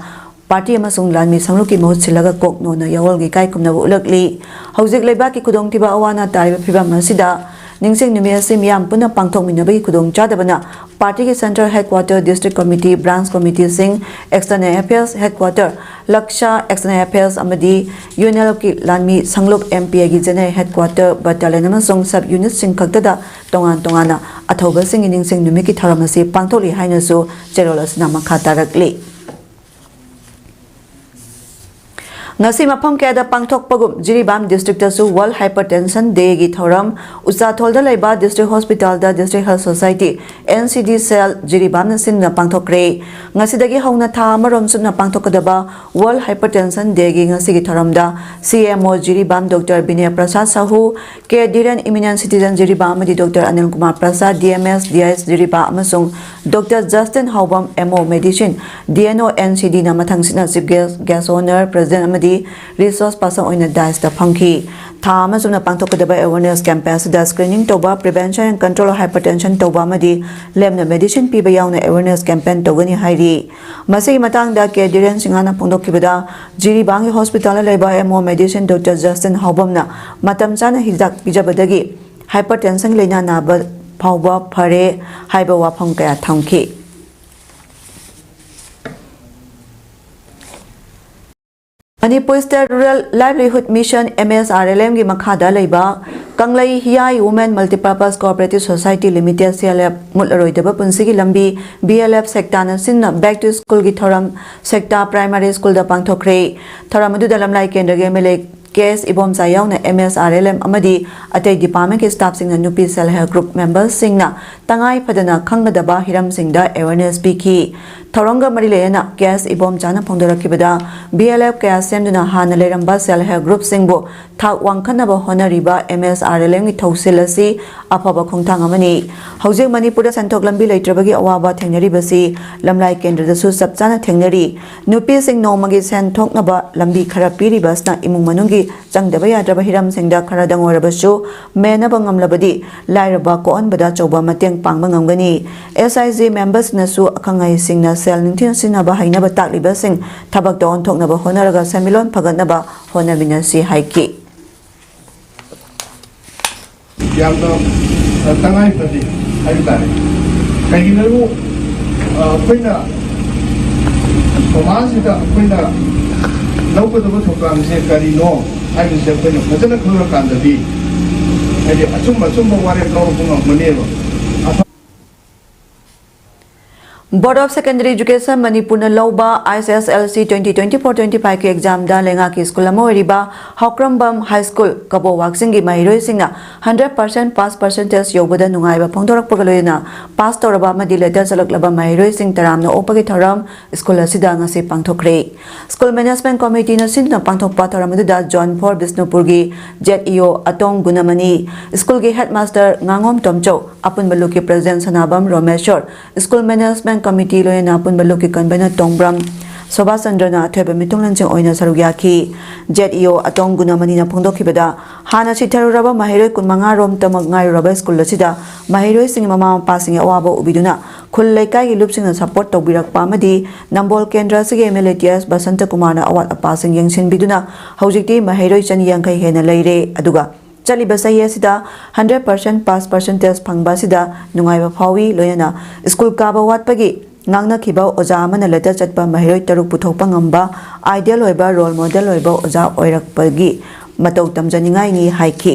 ꯄꯥꯔꯇꯤ ꯑꯃꯁꯨꯡ ꯂꯥꯟꯃꯤ ꯁꯪꯂꯨꯞꯀꯤ ꯃꯍꯨꯠ ꯁꯤꯜꯂꯒ ꯀꯣꯛ ꯅꯣꯟꯅ ꯌꯥꯑꯣꯜꯒꯤ ꯏꯀꯥꯏ ꯈꯨꯝꯅꯕ ꯎꯠꯂꯛꯂꯤ꯫ ꯍꯧꯖꯤꯛ ꯂꯩꯕꯥꯛꯀꯤ ꯈꯨꯗꯣꯡꯊꯤꯕ ꯑꯋꯥ ꯑꯅꯥ ꯇꯥꯔꯤꯕ ꯐꯤꯕꯝ ꯑꯁꯤꯗ ꯅꯤꯡꯁꯤꯡ ꯅꯨꯃꯤꯠ ꯑꯁꯤ ꯃꯤꯌꯥꯝ ꯄꯨꯟꯅ ꯄꯥꯡꯊꯣꯛꯃꯤꯟꯅꯕꯒꯤ ꯈꯨꯗꯣꯡꯆꯥꯗꯕꯅ ꯄꯥꯔꯇꯤꯒꯤ Central Headquarter, District Committee, Branch Committeeꯁꯤꯡ, External Affairs Headquarter, ꯂꯛꯁꯥ External Affairs ꯑꯃꯗꯤ U N L Fꯀꯤ ꯂꯥꯟꯃꯤ ꯁꯪꯂꯨꯞ M P Aꯒꯤ General Headquarter, Battalion ꯑꯃꯁꯨꯡ Sub Unitꯁꯤꯡ ꯈꯛꯇꯗ ꯇꯣꯉꯥꯟ ꯇꯣꯉꯥꯟꯅ ꯑꯊꯧꯕꯁꯤꯡꯒꯤ ꯅꯤꯡꯁꯤꯡ ꯅꯨꯃꯤꯠꯀꯤ ꯊꯧꯔꯝ ꯑꯁꯤ ꯄꯥꯡꯊꯣꯛꯂꯤ ꯍꯥꯏꯅꯁꯨ ꯆꯦꯔꯣꯜ ꯑꯁꯤꯅ ꯃꯈꯥ ꯇꯥꯔꯛꯂꯤ꯫ ꯉꯁꯤ ꯃꯐꯝ ꯀꯌꯥꯗ ꯄꯥꯡꯊꯣꯛꯄꯒꯨꯝ ꯖꯤꯔꯤꯕꯥꯝ districtꯇꯁꯨ World Hypertension Dayꯒꯤ ꯊꯧꯔꯝ ꯎꯆꯥꯊꯣꯜꯗ ꯂꯩꯕ District Hospitalꯗ District Health Society, N C D cell, ꯖꯤꯔꯤꯕꯥꯝꯅ ꯁꯤꯟꯗꯨꯅ ꯄꯥꯡꯊꯣꯛꯈ꯭ꯔꯦ꯫ ꯉꯁꯤꯗꯒꯤ ꯍꯧꯅ ꯊꯥ ꯑꯃꯔꯣꯝ ꯆꯨꯞꯅ ꯄꯥꯡꯊꯣꯛꯀꯗꯕ World Hypertension Dayꯒꯤ ꯉꯁꯤꯒꯤ ꯊꯧꯔꯝꯗ C M O Jiribam Doctor ꯕꯤꯅꯌ ꯄ꯭ꯔꯁꯥꯗ Shahu, K ꯙꯤꯔꯦꯟ, Eminent Citizen Jiribam ꯑꯃꯗꯤ Doctor Anil Kumar Prasad, D M S, D I S Jiribam ꯑꯃꯁꯨꯡ Doctor Justin Haobam, M O Medicine, D N O N C Dꯅ ꯃꯊꯪꯁꯤꯠꯅ Chief Guest, Guest Honour, President ꯑꯃꯗꯤ Resource Person ꯑꯣꯏꯅ daisꯇ ꯐꯝꯈꯤ꯫ ꯊꯥ ꯑꯃ ꯆꯨꯞꯅ ꯄꯥꯡꯊꯣꯛꯀꯗꯕ awareness campaign ꯑꯁꯤꯗ screening ꯇꯧꯕ, prevention and control of hypertension ꯇꯧꯕ ꯑꯃꯗꯤ ꯂꯦꯝꯅ medicine ꯄꯤꯕ ꯌꯥꯎꯅ awareness campaign ꯇꯧꯒꯅꯤ ꯍꯥꯏꯔꯤ꯫ ꯃꯁꯤꯒꯤ ꯃꯇꯥꯡꯗ K ꯙꯤꯔꯦꯟ ꯁꯤꯡꯍꯅ ꯐꯣꯡꯗꯣꯛꯈꯤꯕꯗ, ꯖꯤꯔꯤꯕꯥꯝꯒꯤ hospitalꯗ ꯂꯩꯕ M O Medicine Doctor Justin ꯍꯥꯎꯕꯝꯅ ꯃꯇꯝ ꯆꯥꯅ ꯍꯤꯗꯥꯛ ꯄꯤꯖꯕꯗꯒꯤ hypertension ꯂꯥꯏꯅꯥ ꯅꯥꯕ ꯐꯥꯎꯕ ꯐꯔꯦ ꯍꯥꯏꯕ ꯋꯥꯐꯝ ꯀꯌꯥ ꯊꯝꯈꯤ꯫ Manipur state rural livelihood mission, M S R L ꯑꯦꯝꯒꯤ ꯃꯈꯥꯗ ꯂꯩꯕ Kanglei Hiyai women multipurpose cooperative society limited, C L F, ꯃꯨꯠꯂꯔꯣꯏꯗꯕ ꯄꯨꯟꯁꯤꯒꯤ ꯂꯝꯕꯤ, ꯕꯤ ꯑꯦꯜ ꯑꯦꯐ ꯁꯦꯛꯇꯥꯅ ꯁꯤꯟꯅ ꯕꯦꯛ ꯇꯨ ꯁ꯭ꯀꯨꯜꯒꯤ ꯊꯧꯔꯝ ꯁꯦꯛꯇꯥ ꯄ꯭ꯔꯥꯏꯃꯥꯔꯤ ꯁ꯭ꯀꯨꯜꯗ ꯄꯥꯡꯊꯣꯛꯈ꯭ꯔꯦ꯫ ꯊꯧꯔꯝ ꯑꯗꯨꯗ ꯂꯝꯂꯥꯏ ꯀꯦꯟꯗ꯭ꯔꯒꯤ ꯑꯦꯝ ꯑꯦꯜ ꯑꯦ ꯀꯦ ꯑꯦꯁ ꯏꯕꯣꯝꯆꯥ ꯌꯥꯎꯅ M S R L M ꯑꯃꯗꯤ ꯑꯇꯩ ꯗꯤꯄꯥꯔꯠꯃꯦꯟꯠꯀꯤ ꯁ꯭ꯇꯥꯐꯁꯤꯡꯅ ꯅꯨꯄꯤ ꯁꯦꯜꯐ ꯍꯦꯜꯞ ꯒ꯭ꯔꯨꯞ ꯃꯦꯝꯕꯔꯁꯤꯡꯅ ꯇꯉꯥꯏ ꯐꯗꯅ ꯈꯪꯒꯗꯕ ꯍꯤꯔꯝꯁꯤꯡꯗ ꯑꯦꯋꯦꯌꯔꯅꯦꯁ ꯄꯤꯈꯤ꯫ ꯊꯧꯔꯝꯒ ꯃꯔꯤ ꯂꯩꯅꯅ ꯀꯦ ꯑꯦꯁ ꯏꯕꯣꯝꯆꯥꯅ ꯐꯣꯡꯗꯣꯔꯛꯈꯤꯕꯗ, ꯕꯤ ꯑꯦꯜ ꯑꯦꯐ ꯀꯌꯥ ꯁꯦꯝꯗꯨꯅ ꯍꯥꯟꯅ ꯂꯩꯔꯝꯕ ꯁꯦꯜꯐ ꯍꯦꯜꯞ ꯒ꯭ꯔꯨꯞꯁꯤꯡꯕꯨ ꯊꯥꯛ ꯋꯥꯡꯈꯠꯅꯕ ꯍꯣꯠꯅꯔꯤꯕ ꯑꯦꯝ ꯑꯦꯁ ꯑꯥꯔ ꯑꯦꯜ ꯑꯦꯝꯒꯤ ꯊꯧꯁꯤꯜ ꯑꯁꯤ ꯑꯐꯕ ꯈꯣꯡꯊꯥꯡ ꯑꯃꯅꯤ꯫ ꯍꯧꯖꯤꯛ ꯃꯅꯤꯄꯨꯔꯗ ꯁꯦꯟꯊꯣꯛ ꯂꯝꯕꯤ ꯂꯩꯇ꯭ꯔꯕꯒꯤ ꯑꯋꯥꯕ ꯊꯦꯡꯅꯔꯤꯕꯁꯤ ꯂꯝꯂꯥꯏ ꯀꯦꯟꯗ꯭ꯔꯗꯁꯨ ꯆꯞ ꯆꯥꯅ ꯊꯦꯡꯅꯔꯤ꯫ ꯅꯨꯄꯤꯁꯤꯡ ꯅꯣꯡꯃꯒꯤ ꯁꯦꯟ ꯊꯣꯛꯅꯕ ꯂꯝꯕꯤ ꯈꯔ ꯄꯤꯔꯤꯕ ꯑꯁꯤꯅ ꯏꯃꯨꯡ ꯃꯅꯨꯡꯒꯤ ꯆꯪꯗꯕ ꯌꯥꯗ꯭ꯔꯕ ꯍꯤꯔꯝꯁꯤꯡꯗ ꯈꯔꯗꯪ ꯑꯣꯏꯔꯕꯁꯨ ꯃꯦꯟꯅꯕ ꯉꯝꯂꯕꯗꯤ ꯂꯥꯏꯔꯕ ꯀꯣꯛꯍꯟꯕꯗ ꯑꯆꯧꯕ ꯃꯇꯦꯡ ꯄꯥꯡꯕ ꯉꯝꯒꯅꯤ꯫ ꯑꯦꯁ ꯑꯥꯏ ꯖꯤ ꯃꯦꯝꯕꯔꯁꯤꯡꯅꯁꯨ ꯑꯈꯪ ꯑꯍꯩꯁꯤꯡꯅ ꯁꯦꯜ ꯅꯤꯡꯊꯤꯅ ꯁꯤꯖꯤꯟꯅꯕ ꯍꯩꯅꯕ ꯇꯥꯛꯂꯤꯕꯁꯤꯡ ꯊꯕꯛꯇ ꯑꯣꯟꯊꯣꯛꯅꯕ ꯍꯣꯠꯅꯔꯒ ꯁꯦꯟꯃꯤꯠꯂꯣꯟ ꯐꯒꯠꯅꯕ ꯍꯣꯠꯅꯃꯤꯟꯅꯁꯤ ꯍꯥꯏꯈꯤ꯫ ꯌꯥꯝꯅ ꯇꯉꯥꯏ ꯐꯗꯦ ꯍꯥꯏꯕ ꯇꯥꯔꯦ꯫ ꯀꯩꯒꯤꯅꯣ ꯍꯥꯏꯕꯨ, ꯑ, ꯑꯩꯈꯣꯏꯅ ꯁꯃꯥꯖꯁꯤꯗ ꯑꯩꯈꯣꯏꯅ ꯂꯧꯒꯗꯕ ꯊꯧꯗꯥꯡꯁꯦ ꯀꯔꯤꯅꯣ ꯍꯥꯏꯕꯁꯦ ꯑꯩꯈꯣꯏꯅ ꯐꯖꯅ ꯈꯪꯂꯀꯥꯟꯗꯗꯤ, ꯍꯥꯏꯗꯤ, ꯑꯆꯨꯝ ꯑꯆꯨꯝꯕ ꯋꯥꯔꯦꯞ ꯂꯧꯔꯛꯄ ꯉꯝꯒꯅꯦꯕ꯫ Board of Secondary Education ꯃꯅꯤꯄꯨꯔꯅ ꯂꯧꯕ ꯑꯥꯏ ꯑꯦꯁ ꯑꯦꯁ L C twenty twenty four twenty five ꯀꯤ ꯑꯦꯛꯖꯥꯝꯗ ꯂꯩꯉꯥꯛꯀꯤ ꯁ꯭ꯀꯨꯜ ꯑꯃ ꯑꯣꯏꯔꯤꯕ ꯍꯥꯎꯀ꯭ꯔꯝꯕꯝ ꯍꯥꯏ ꯁ꯭ꯀꯨꯜ ꯀꯕꯣꯋꯥꯛ ꯆꯤꯡꯒꯤ ꯃꯍꯩꯔꯣꯏꯁꯤꯡꯅ hundred percent pass percentage ꯌꯧꯕꯗ ꯅꯨꯡꯉꯥꯏꯕ ꯐꯣꯡꯗꯣꯔꯛꯄꯒ ꯂꯣꯏꯅꯅ ꯄꯥꯁ ꯇꯧꯔꯕ ꯑꯃꯗꯤ ꯂꯦꯇꯔ ꯆꯠꯂꯛꯂꯕ ꯃꯍꯩꯔꯣꯏꯁꯤꯡ ꯇꯔꯥꯝꯅ ꯑꯣꯛꯄꯒꯤ ꯊꯧꯔꯝ ꯁ꯭ꯀꯨꯜ ꯑꯁꯤꯗ ꯉꯁꯤ ꯄꯥꯡꯊꯣꯛꯈ꯭ꯔꯦ꯫ ꯁ꯭ꯀꯨꯜ ꯃꯦꯅꯦꯖꯃꯦꯟꯠ ꯀꯣꯃꯤꯇꯤꯅ ꯁꯤꯟꯗꯨꯅ ꯄꯥꯡꯊꯣꯛꯄ ꯊꯧꯔꯝ ꯑꯗꯨꯗ ꯖꯣꯟ ꯐꯣꯔ ꯕꯤꯁꯅꯨꯄꯨꯔꯒꯤ ꯖꯦꯠ ꯏ ꯑꯣ ꯑꯇꯣꯡ ꯒꯨꯅꯃꯅꯤ, ꯁ꯭ꯀꯨꯜꯒꯤ ꯍꯦꯗꯃꯥꯁꯇꯔ ꯉꯥꯉꯣꯝ ꯇꯣꯝꯆꯧ, ꯑꯄꯨꯟꯕ ꯂꯨꯞꯀꯤ president Sanabam ꯔꯣꯃꯦꯁꯣꯔ, school management committee ꯂꯣꯏꯅꯅ ꯑꯄꯨꯟꯕ ꯂꯨꯞꯀꯤ ꯀꯟꯚꯦꯅꯔ ꯇꯣꯡꯕ꯭ꯔꯝ ꯁꯣꯚꯥ ꯆꯟꯗ꯭ꯔꯅ ꯑꯊꯣꯏꯕ ꯃꯤꯊꯨꯡꯂꯦꯟꯁꯤꯡ ꯑꯣꯏꯅ ꯁꯔꯨꯛ ꯌꯥꯈꯤ꯫ ꯖꯦꯠ ꯏ ꯑꯣ ꯑꯇꯣꯡ ꯒꯨꯅꯃꯅꯤꯅ ꯐꯣꯡꯗꯣꯛꯈꯤꯕꯗ, ꯍꯥꯟꯅ ꯁꯤꯊꯔꯨꯔꯕ ꯃꯍꯩꯔꯣꯏ ꯀꯨꯟꯃꯉꯥ ꯔꯣꯝꯇꯃꯛ ꯉꯥꯏꯔꯨꯔꯕ ꯁ꯭ꯀꯨꯜ ꯑꯁꯤꯗ ꯃꯍꯩꯔꯣꯏꯁꯤꯡꯒꯤ ꯃꯃꯥ ꯃꯄꯥꯁꯤꯡꯒꯤ ꯑꯋꯥꯕ ꯎꯕꯤꯗꯨꯅ ꯈꯨꯜ ꯂꯩꯀꯥꯏꯒꯤ ꯂꯨꯞꯁꯤꯡꯅ ꯁꯄꯣꯔꯠ ꯇꯧꯕꯤꯔꯛꯄ ꯑꯃꯗꯤ ꯅꯝꯕꯣꯜ ꯀꯦꯟꯗ꯭ꯔ ꯑꯁꯤꯒꯤ ꯑꯦꯝ ꯑꯦꯜ ꯑꯦ ꯇꯤ ꯑꯦꯁ ꯕꯁꯟꯇ ꯀꯨꯃꯥꯔꯅ ꯑꯋꯥꯠ ꯑꯄꯥꯁꯤꯡ ꯌꯦꯡꯁꯤꯟꯕꯤꯗꯨꯅ ꯍꯧꯖꯤꯛꯇꯤ ꯃꯍꯩꯔꯣꯏ ꯆꯅꯤ ꯌꯥꯡꯈꯩ ꯍꯦꯟꯅ ꯂꯩꯔꯦ꯫ ꯑꯗꯨꯒ ꯆꯠꯂꯤꯕ ꯆꯍꯤ ꯑꯁꯤꯗ hundred percent pass percentage ꯐꯪꯕ ꯑꯁꯤꯗ ꯅꯨꯡꯉꯥꯏꯕ ꯐꯥꯎꯏ꯫ ꯂꯣꯏꯅꯅ ꯁ꯭ꯀꯨꯜ ꯀꯥꯕ ꯋꯥꯠꯄꯒꯤ ꯉꯥꯡꯅꯈꯤꯕ ꯑꯣꯖꯥ ꯑꯃꯅ ꯂꯦꯇꯔ ꯆꯠꯄ ꯃꯍꯩꯔꯣꯏ ꯇꯔꯨꯛ ꯄꯨꯊꯣꯛꯄ ꯉꯝꯕ, ideal ꯑꯣꯏꯕ, role model ꯑꯣꯏꯕ ꯑꯣꯖꯥ ꯑꯣꯏꯔꯛꯄꯒꯤ ꯃꯇꯧ ꯇꯝꯖꯅꯤꯡꯉꯥꯏꯅꯤ ꯍꯥꯏꯈꯤ꯫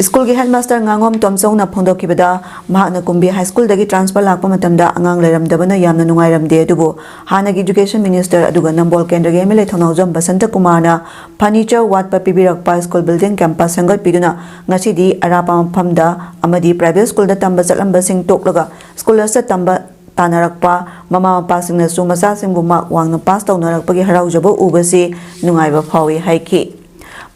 ꯁ꯭ꯀꯨꯜꯒꯤ headmaster ꯉꯥꯉꯣꯝ ꯇꯣꯝꯆꯧꯅ ꯐꯣꯡꯗꯣꯛꯈꯤꯕꯗ, ꯃꯍꯥꯛꯅ ꯀꯨꯝꯕꯤ ꯍꯥꯏ ꯁ꯭ꯀꯨꯜꯗꯒꯤ transfer ꯂꯥꯛꯄ ꯃꯇꯝꯗ ꯑꯉꯥꯡ ꯂꯩꯔꯝꯗꯕꯅ ꯌꯥꯝꯅ ꯅꯨꯡꯉꯥꯏꯔꯝꯗꯦ, ꯑꯗꯨꯕꯨ ꯍꯥꯟꯅꯒꯤ education minister ꯑꯗꯨꯒ ꯅꯝꯕꯣꯜ ꯀꯦꯟꯗ꯭ꯔꯒꯤ MLA ꯊꯧꯅꯥꯎꯖꯝ ꯕꯁꯟꯇ ꯀꯨꯃꯥꯔꯅ furniture ꯋꯥꯠꯄ ꯄꯤꯕꯤꯔꯛꯄ ꯁ꯭ꯀꯨꯜ building campus ꯁꯦꯝꯒꯠꯄꯤꯗꯨꯅ ꯉꯁꯤꯗꯤ ꯑꯔꯥꯞꯄ ꯃꯐꯝꯗ ꯑꯃꯗꯤ private ꯁ꯭ꯀꯨꯜꯗ ꯇꯝꯕ ꯆꯠꯂꯝꯕꯁꯤꯡ ꯇꯣꯛꯂꯒ ꯁ꯭ꯀꯨꯜ ꯑꯁꯤꯗ ꯇꯝꯕ ꯇꯥꯟꯅꯔꯛꯄ ꯃꯃꯥ ꯃꯄꯥꯁꯤꯡꯅꯁꯨ ꯃꯆꯥꯁꯤꯡꯕꯨ ꯃꯥꯔꯛ ꯋꯥꯡꯅ ꯄꯥꯁ ꯇꯧꯅꯔꯛꯄꯒꯤ ꯍꯔꯥꯎꯖꯕ ꯎꯕꯁꯤ ꯅꯨꯡꯉꯥꯏꯕ ꯐꯥꯎꯏ ꯍꯥꯏꯈꯤ꯫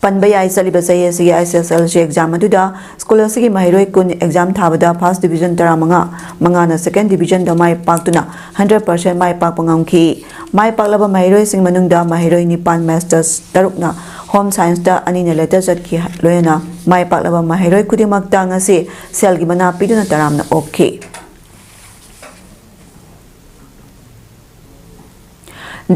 ꯄꯟꯕ ꯌꯥꯏ, ꯆꯠꯂꯤꯕ ꯆꯍꯤ ꯑꯁꯤꯒꯤ SSLC exam ꯑꯗꯨꯗ ꯁ꯭ꯀꯨꯜ ꯑꯁꯤꯒꯤ ꯃꯍꯩꯔꯣꯏ ꯀꯨꯟ exam ꯊꯥꯕꯗ first division ꯇꯔꯥꯃꯉꯥ, ꯃꯉꯥꯅ second divisionꯗ ꯃꯥꯏ ꯄꯥꯛꯇꯨꯅ hundred percent ꯃꯥꯏ ꯄꯥꯛꯄ ꯉꯝꯈꯤ꯫ ꯃꯥꯏ ꯄꯥꯛꯂꯕ ꯃꯍꯩꯔꯣꯏꯁꯤꯡ ꯃꯅꯨꯡꯗ ꯃꯍꯩꯔꯣꯏ ꯅꯤꯄꯥꯟ maths, ꯇꯔꯨꯛꯅ home scienceꯇ, ꯑꯅꯤꯅ letter ꯆꯠꯈꯤ꯫ ꯂꯣꯏꯅꯅ ꯃꯥꯏ ꯄꯥꯛꯂꯕ ꯃꯍꯩꯔꯣꯏ ꯈꯨꯗꯤꯡꯃꯛꯇ ꯉꯁꯤ ꯁꯦꯜꯒꯤ ꯃꯅꯥ ꯄꯤꯗꯨꯅ ꯇꯔꯥꯝꯅ ꯑꯣꯛꯈꯤ꯫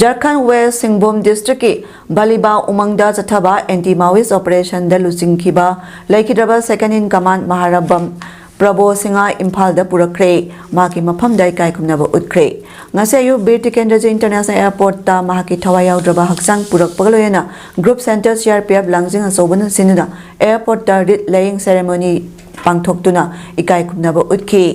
ꯖꯔꯈꯟ ꯋꯦꯁ ꯁꯤꯡꯚꯨꯝ ꯗꯤꯁꯇ꯭ꯔꯤꯛꯀꯤ ꯕꯂꯤꯕꯥ ꯎꯃꯪꯗ ꯆꯠꯊꯕ anti Maoist operationꯗ ꯂꯨꯆꯤꯡꯈꯤꯕ ꯂꯩꯈꯤꯗ꯭ꯔꯕ second in command ꯃꯍꯥꯔꯥꯕꯝ ꯄ꯭ꯔꯕꯣ ꯁꯤꯡꯍ ꯏꯝꯐꯥꯜꯗ ꯄꯨꯔꯛꯈ꯭ꯔꯦ꯫ ꯃꯍꯥꯛꯀꯤ ꯃꯐꯝꯗ ꯏꯀꯥꯏ ꯈꯨꯝꯅꯕ ꯎꯠꯈ꯭ꯔꯦ꯫ ꯉꯁꯤ ꯑꯌꯨꯛ ꯕꯤꯔ ꯇꯤꯀꯦꯟꯗ꯭ꯔꯖꯤ International Airportꯇ ꯃꯍꯥꯛꯀꯤ ꯊꯋꯥꯏ ꯌꯥꯎꯗ꯭ꯔꯕ ꯍꯛꯆꯥꯡ ꯄꯨꯔꯛꯄꯒ ꯂꯣꯏꯅꯅ group center CRPF ꯂꯥꯡꯖꯤꯡ ꯑꯆꯧꯕꯅ ꯁꯤꯟꯗꯨꯅ airportꯇ wreath laying ceremony ꯄꯥꯡꯊꯣꯛꯇꯨꯅ ꯏꯀꯥꯏ ꯈꯨꯝꯅꯕ ꯎꯠꯈꯤ꯫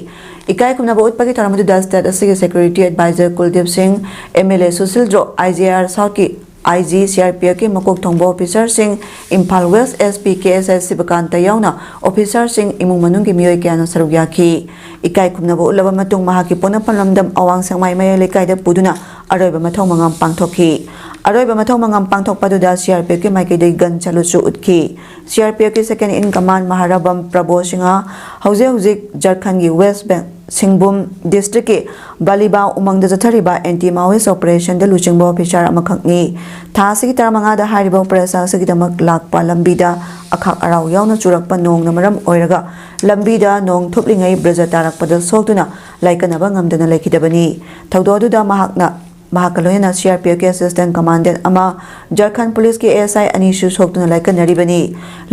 ꯏꯀꯥꯏ ꯈꯨꯝꯅꯕ ꯎꯠꯄꯒꯤ ꯊꯧꯔꯝ ꯑꯗꯨꯗ state ꯑꯁꯤꯒꯤ security advisor ꯀꯨꯜꯗꯤꯞ ꯁꯤꯡ, MLA ꯁꯨꯁꯤꯜ ꯗ꯭ꯔꯣ, IGR Southꯀꯤ IG, CRPFꯀꯤ ꯃꯀꯣꯛ ꯊꯣꯡꯕ officerꯁꯤꯡ, ꯏꯝꯐꯥꯜ West SP KSS ꯁꯤꯕꯀꯥꯟꯇ ꯌꯥꯎꯅ officerꯁꯤꯡ, ꯏꯃꯨꯡ ꯃꯅꯨꯡꯒꯤ ꯃꯤꯑꯣꯏ ꯀꯌꯥꯅ ꯁꯔꯨꯛ ꯌꯥꯈꯤ꯫ ꯏꯀꯥꯏ ꯈꯨꯝꯅꯕ ꯎꯠꯂꯕ ꯃꯇꯨꯡ ꯃꯍꯥꯛꯀꯤ ꯄꯣꯛꯅꯐꯝ ꯂꯝꯗꯝ ꯑꯋꯥꯡ ꯁꯦꯛꯃꯥꯏ ꯃꯌꯥꯏ ꯂꯩꯀꯥꯏꯗ ꯄꯨꯗꯨꯅ ꯑꯔꯣꯏꯕ ꯃꯊꯧ ꯃꯉꯝ ꯄꯥꯡꯊꯣꯛꯈꯤ꯫ ꯑꯔꯣꯏꯕ ꯃꯊꯧ ꯃꯉꯝ ꯄꯥꯡꯊꯣꯛꯄ ꯑꯗꯨꯗ CRPFꯀꯤ ꯃꯥꯏꯀꯩꯗꯒꯤ gun salute ꯁꯨ ꯎꯠꯈꯤ꯫ CRPFꯀꯤ second in command ꯃꯍꯥꯔꯥꯕꯝ ꯄ꯭ꯔꯕꯣ ꯁꯤꯡꯍ ꯍꯧꯖꯤꯛ ꯍꯧꯖꯤꯛ ꯖꯔꯈꯟꯒꯤ West Bank ꯁꯤꯡꯚꯨꯝ ꯗꯤꯁꯇ꯭ꯔꯤꯛꯀꯤ ꯕꯂꯤꯕꯥ ꯎꯃꯪꯗ ꯆꯠꯊꯔꯤꯕ anti Maoist operationꯗ ꯂꯨꯆꯤꯡꯕ officer ꯑꯃꯈꯛꯅꯤ꯫ ꯊꯥ ꯑꯁꯤꯒꯤ ꯇꯔꯥꯃꯉꯥꯗ ꯍꯥꯏꯔꯤꯕ operation ꯑꯁꯤꯒꯤꯗꯃꯛ ꯂꯥꯛꯄ ꯂꯝꯕꯤꯗ ꯑꯈꯥꯛ ꯑꯔꯥꯎ ꯌꯥꯎꯅ ꯆꯨꯔꯛꯄ ꯅꯣꯡꯅ ꯃꯔꯝ ꯑꯣꯏꯔꯒ ꯂꯝꯕꯤꯗ ꯅꯣꯡ ꯊꯨꯞꯂꯤꯉꯩ ꯕ꯭ꯔꯖ ꯇꯥꯔꯛꯄꯗ ꯁꯣꯛꯇꯨꯅ ꯂꯥꯏꯀꯠꯅꯕ ꯉꯝꯗꯅ ꯂꯩꯈꯤꯗꯕꯅꯤ꯫ ꯊꯧꯗꯣꯛ ꯑꯗꯨꯗ ꯃꯍꯥꯛꯅ ꯃꯍꯥꯛꯀ ꯂꯣꯏꯅꯅ CRPFꯀꯤ assistant commandant ꯑꯃ, ꯖꯔꯈꯟ ꯄꯨꯂꯤꯁꯀꯤ ASI ꯑꯅꯤꯁꯨ ꯁꯣꯛꯇꯨꯅ ꯂꯥꯏꯀꯠꯅꯔꯤꯕꯅꯤ꯫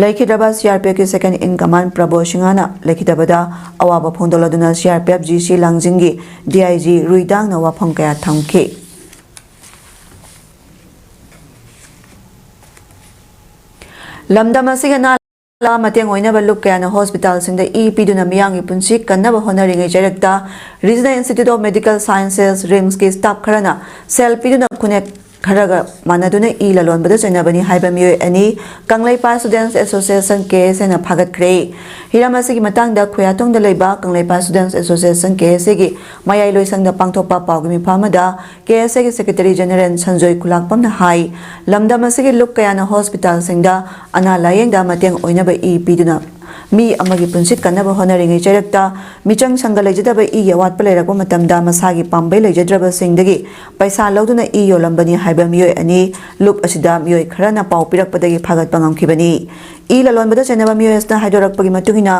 ꯂꯩꯈꯤꯗ꯭ꯔꯕ CRPFꯀꯤ second in command ꯄ꯭ꯔꯕꯣ ꯁꯤꯡꯍꯅ ꯂꯩꯈꯤꯗꯕꯗ ꯑꯋꯥꯕ ꯐꯣꯡꯗꯣꯛꯂꯗꯨꯅ CRPF GC ꯂꯥꯡꯖꯤꯡꯒꯤ DIG ꯔꯨꯏꯗꯥꯡꯅ ꯋꯥꯐꯝ ꯀꯌꯥ ꯊꯝꯈꯤ꯫ ꯂꯝꯗꯝ ꯑꯁꯤꯒꯤ ꯑꯅꯥ ꯃꯇꯦꯡ ꯑꯣꯏꯅꯕ ꯂꯨꯞ ꯀꯌꯥꯅ ꯍꯣꯁꯄꯤꯇꯥꯜꯁꯤꯡꯗ ꯏ ꯄꯤꯗꯨꯅ ꯃꯤꯌꯥꯝꯒꯤ ꯄꯨꯟꯁꯤ ꯀꯟꯅꯕ ꯍꯣꯠꯅꯔꯤꯉꯩ ꯆꯩꯔꯛꯇ Regional Institute of Medical Sciences, RIMSꯀꯤ staff ꯈꯔꯅ ꯁꯦꯜ ꯄꯤꯗꯨꯅ ꯈꯨꯅꯦꯛ ꯈꯔꯒ ꯃꯥꯟꯅꯗꯨꯅ ꯏ ꯂꯂꯣꯟꯕꯗ ꯆꯩꯅꯕꯅꯤ ꯍꯥꯏꯕ ꯃꯤꯑꯣꯏ ꯑꯅꯤ ꯀꯪꯂꯩꯄꯥꯛ Students Association, KSAꯅ ꯐꯥꯒꯠꯈ꯭ꯔꯦ꯫ ꯍꯤꯔꯝ ꯑꯁꯤꯒꯤ ꯃꯇꯥꯡꯗ ꯈꯨꯌꯥꯊꯣꯡꯗ ꯂꯩꯕ ꯀꯪꯂꯩꯄꯥꯛ Students Association, KSAꯒꯤ ꯃꯌꯥꯏ ꯂꯣꯏꯁꯪꯗ ꯄꯥꯡꯊꯣꯛꯄ ꯄꯥꯎꯒꯤ ꯃꯤꯐꯝ ꯑꯃꯗ KSAꯒꯤ secretary general ꯁꯟꯖꯣꯏ ꯈꯨꯂꯥꯛꯄꯝꯅ ꯍꯥꯏ, ꯂꯝꯗꯝ ꯑꯁꯤꯒꯤ ꯂꯨꯞ ꯀꯌꯥꯅ ꯍꯣꯁꯄꯤꯇꯥꯜꯁꯤꯡꯗ ꯑꯅꯥ ꯂꯥꯌꯦꯡꯗ ꯃꯇꯦꯡ ꯑꯣꯏꯅꯕ ꯏ ꯄꯤꯗꯨꯅ ꯃꯤ ꯑꯃꯒꯤ ꯄꯨꯟꯁꯤ ꯀꯟꯅꯕ ꯍꯣꯠꯅꯔꯤꯉꯩ ꯆꯩꯔꯛꯇ ꯃꯤꯆꯪ ꯁꯪꯒ ꯂꯩꯖꯗꯕ ꯏꯒꯤ ꯑꯋꯥꯠꯄ ꯂꯩꯔꯛꯄ ꯃꯇꯝꯗ ꯃꯁꯥꯒꯤ ꯄꯥꯝꯕꯩ ꯂꯩꯖꯗ꯭ꯔꯕꯁꯤꯡꯗꯒꯤ ꯄꯩꯁꯥ ꯂꯧꯗꯨꯅ ꯏ ꯌꯣꯜꯂꯝꯕꯅꯤ ꯍꯥꯏꯕ ꯃꯤꯑꯣꯏ ꯑꯅꯤ ꯂꯨꯞ ꯑꯁꯤꯗ ꯃꯤꯑꯣꯏ ꯈꯔꯅ ꯄꯥꯎ ꯄꯤꯔꯛꯄꯗꯒꯤ ꯐꯥꯒꯠꯄ ꯉꯝꯈꯤꯕꯅꯤ꯫ ꯏ ꯂꯂꯣꯟꯕꯗ ꯆꯩꯅꯕ ꯃꯤꯑꯣꯏ ꯑꯁꯤꯅ ꯍꯥꯏꯗꯣꯔꯛꯄꯒꯤ ꯃꯇꯨꯡ ꯏꯟꯅ,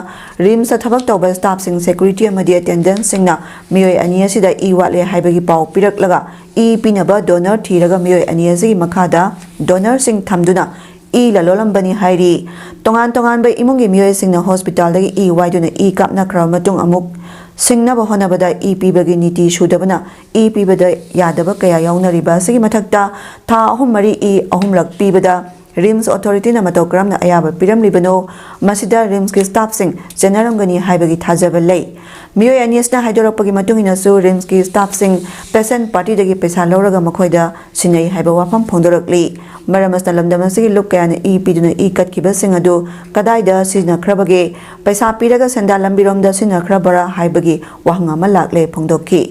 RIMSꯇ ꯊꯕꯛ ꯇꯧꯕ staffꯁꯤꯡ, security ꯑꯃꯗꯤ attendanceꯁꯤꯡꯅ ꯃꯤꯑꯣꯏ ꯑꯅꯤ ꯑꯁꯤꯗ ꯏ ꯋꯥꯠꯂꯦ ꯍꯥꯏꯕꯒꯤ ꯄꯥꯎ ꯄꯤꯔꯛꯂꯒ ꯏ ꯄꯤꯅꯕ donor ꯊꯤꯔꯒ ꯃꯤꯑꯣꯏ ꯑꯅꯤ ꯑꯁꯤꯒꯤ ꯃꯈꯥꯗ donorꯁꯤꯡ ꯊꯝꯗꯨꯅ ꯏ ꯂꯂꯣꯜꯂꯝꯕꯅꯤ ꯍꯥꯏꯔꯤ꯫ ꯇꯣꯉꯥꯟ ꯇꯣꯉꯥꯟꯕ ꯏꯃꯨꯡꯒꯤ ꯃꯤꯑꯣꯏꯁꯤꯡꯅ ꯍꯣꯁꯄꯤꯇꯥꯜꯗꯒꯤ ꯏ ꯋꯥꯏꯗꯨꯅ ꯏ ꯀꯥꯞꯅꯈ꯭ꯔꯕ ꯃꯇꯨꯡ ꯑꯃꯨꯛ ꯁꯤꯡꯅꯕ ꯍꯣꯠꯅꯕꯗ ꯏ ꯄꯤꯕꯒꯤ ꯅꯤꯇꯤ ꯁꯨꯗꯕꯅ ꯏ ꯄꯤꯕꯗ ꯌꯥꯗꯕ ꯀꯌꯥ ꯌꯥꯎꯅꯔꯤꯕ ꯑꯁꯤꯒꯤ ꯃꯊꯛꯇ ꯊꯥ ꯑꯍꯨꯝ ꯃꯔꯤ ꯏ ꯑꯍꯨꯝꯂꯛ ꯄꯤꯕꯗ RIMS authorityꯅ ꯃꯇꯧ ꯀꯔꯝꯅ ꯑꯌꯥꯕ ꯄꯤꯔꯝꯂꯤꯕꯅꯣ? ꯃꯁꯤꯗ RIMSꯀꯤ staffꯁꯤꯡ ꯆꯦꯟꯅꯔꯝꯒꯅꯤ ꯍꯥꯏꯕꯒꯤ ꯊꯥꯖꯕ ꯂꯩ꯫ ꯃꯤꯑꯣꯏ ꯑꯅꯤ ꯑꯁꯤꯅ ꯍꯥꯏꯗꯣꯔꯛꯄꯒꯤ ꯃꯇꯨꯡ ꯏꯟꯅꯁꯨ RIMSꯀꯤ staffꯁꯤꯡ patient partyꯗꯒꯤ ꯄꯩꯁꯥ ꯂꯧꯔꯒ ꯃꯈꯣꯏꯗ ꯁꯤꯟꯅꯩ ꯍꯥꯏꯕ ꯋꯥꯐꯝ ꯐꯣꯡꯗꯣꯔꯛꯂꯤ꯫ ꯃꯔꯝ ꯑꯁꯤꯅ ꯂꯝꯗꯝ ꯑꯁꯤꯒꯤ ꯂꯨꯞ ꯀꯌꯥꯅ ꯏ ꯄꯤꯗꯨꯅ ꯏ ꯀꯠꯈꯤꯕꯁꯤꯡ ꯑꯗꯨ ꯀꯗꯥꯏꯗ ꯁꯤꯖꯤꯟꯅꯈ꯭ꯔꯕꯒꯦ? ꯄꯩꯁꯥ ꯄꯤꯔꯒ ꯁꯦꯟꯗꯥꯟ ꯂꯝꯕꯤꯔꯣꯝꯗ ꯁꯤꯖꯤꯟꯅꯈ꯭ꯔꯕꯔꯥ ꯍꯥꯏꯕꯒꯤ ꯋꯥꯍꯪ ꯑꯃ ꯂꯥꯛꯂꯦ ꯐꯣꯡꯗꯣꯛꯈꯤ꯫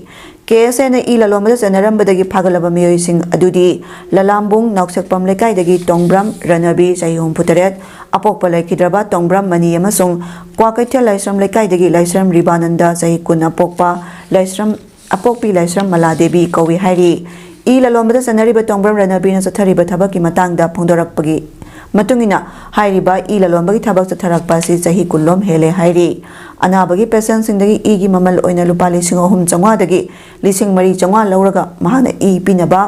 KSAꯅ ꯏ ꯂꯂꯣꯟꯕꯗ ꯆꯦꯟꯅꯔꯝꯕꯗꯒꯤ ꯐꯥꯒꯠꯂꯕ ꯃꯤꯑꯣꯏꯁꯤꯡ ꯑꯗꯨꯗꯤ ꯂꯂꯥꯝꯕꯨꯡ ꯅꯥꯎꯁꯦꯛꯄꯝ ꯂꯩꯀꯥꯏꯗꯒꯤ ꯇꯣꯡꯕ꯭ꯔꯝ ꯔꯅꯕꯤ, ꯆꯍꯤ ꯍꯨꯝꯐꯨꯇꯔꯦꯠ, ꯑꯄꯣꯛꯄ ꯂꯩꯈꯤꯗ꯭ꯔꯕ ꯇꯣꯡꯕ꯭ꯔꯝ ꯃꯅꯤ ꯑꯃꯁꯨꯡ ꯀ꯭ꯋꯥꯀꯩꯊꯦꯜ ꯂꯥꯏꯁ꯭ꯔꯝ ꯂꯩꯀꯥꯏꯗꯒꯤ ꯂꯥꯏꯁ꯭ꯔꯝ ꯔꯤꯕꯥꯅꯟꯗ, ꯆꯍꯤ ꯀꯨꯟ, ꯑꯄꯣꯛꯄ ꯂꯥꯏꯁ꯭ꯔꯝ, ꯑꯄꯣꯛꯄꯤ ꯂꯥꯏꯁ꯭ꯔꯝ ꯃꯂꯥꯗꯦꯕꯤ ꯀꯧꯏ ꯍꯥꯏꯔꯤ꯫ ꯏ ꯂꯂꯣꯟꯕꯗ ꯆꯠꯅꯔꯤꯕ ꯇꯣꯡꯕ꯭ꯔꯝ ꯔꯅꯕꯤꯅ ꯆꯠꯊꯔꯤꯕ ꯊꯕꯛꯀꯤ ꯃꯇꯥꯡꯗ ꯐꯣꯡꯗꯣꯔꯛꯄꯒꯤ ꯃꯇꯨꯡ ꯏꯟꯅ ꯍꯥꯏꯔꯤꯕ ꯏ ꯂꯂꯣꯟꯕꯒꯤ ꯊꯕꯛ ꯆꯠꯊꯔꯛꯄ ꯑꯁꯤ ꯆꯍꯤ ꯀꯨꯟꯂꯣꯝ ꯍꯦꯜꯂꯦ ꯍꯥꯏꯔꯤ꯫ ꯑꯅꯥꯕꯒꯤ ꯄꯦꯁꯦꯟꯁꯤꯡꯗꯒꯤ ꯏꯒꯤ ꯃꯃꯜ ꯑꯣꯏꯅ ꯂꯨꯄꯥ ꯂꯤꯁꯤꯡ ꯑꯍꯨꯝ ꯆꯥꯝꯃꯉꯥꯗꯒꯤ ꯂꯤꯁꯤꯡ ꯃꯔꯤ ꯆꯥꯝꯃꯉꯥ ꯂꯧꯔꯒ ꯃꯍꯥꯛꯅ ꯏ ꯄꯤꯅꯕ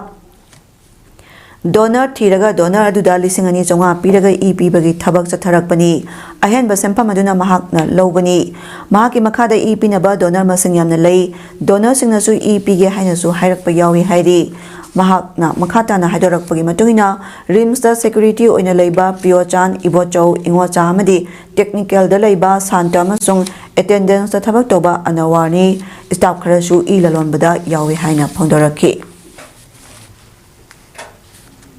ꯗꯣꯅꯔ ꯊꯤꯔꯒ ꯗꯣꯅꯔ ꯑꯗꯨꯗ ꯂꯤꯁꯤꯡ ꯑꯅꯤ ꯆꯥꯝꯃꯉꯥ ꯄꯤꯔꯒ ꯏ ꯄꯤꯕꯒꯤ ꯊꯕꯛ ꯆꯠꯊꯔꯛꯄꯅꯤ꯫ ꯑꯍꯦꯟꯕ ꯁꯦꯟꯐꯝ ꯑꯗꯨꯅ ꯃꯍꯥꯛꯅ ꯂꯧꯕꯅꯤ꯫ ꯃꯍꯥꯛꯀꯤ ꯃꯈꯥꯗ ꯏ ꯄꯤꯅꯕ ꯗꯣꯅꯔ ꯃꯁꯤꯡ ꯌꯥꯝꯅ ꯂꯩ꯫ ꯗꯣꯅꯔꯁꯤꯡꯅꯁꯨ ꯏ ꯄꯤꯒꯦ ꯍꯥꯏꯅꯁꯨ ꯍꯥꯏꯔꯛꯄ ꯌꯥꯎꯏ ꯍꯥꯏꯔꯤ꯫ ꯃꯍꯥꯛꯅ ꯃꯈꯥ ꯇꯥꯅ ꯍꯥꯏꯗꯣꯔꯛꯄꯒꯤ ꯃꯇꯨꯡ ꯏꯟꯅ, ꯔꯤꯝꯁꯇ ꯁꯦꯀ꯭ꯌꯨꯔꯤꯇꯤ ꯑꯣꯏꯅ ꯂꯩꯕ ꯄꯤꯌꯣꯆꯥꯟ, ꯏꯕꯣꯆꯧ, ꯏꯉꯣꯆꯥ ꯑꯃꯗꯤ ꯇꯦꯛꯅꯤꯀꯦꯜꯗ ꯂꯩꯕ ꯁꯥꯟꯇ ꯑꯃꯁꯨꯡ ꯑꯦꯇꯦꯟꯗꯦꯟꯁꯇ ꯊꯕꯛ ꯇꯧꯕ ꯑꯅꯋꯥꯔꯅꯤ꯫ ꯁ꯭ꯇꯥꯐ ꯈꯔꯁꯨ ꯏ ꯂꯂꯣꯟꯕꯗ ꯌꯥꯎꯏ ꯍꯥꯏꯅ ꯐꯣꯡꯗꯣꯔꯛꯈꯤ꯫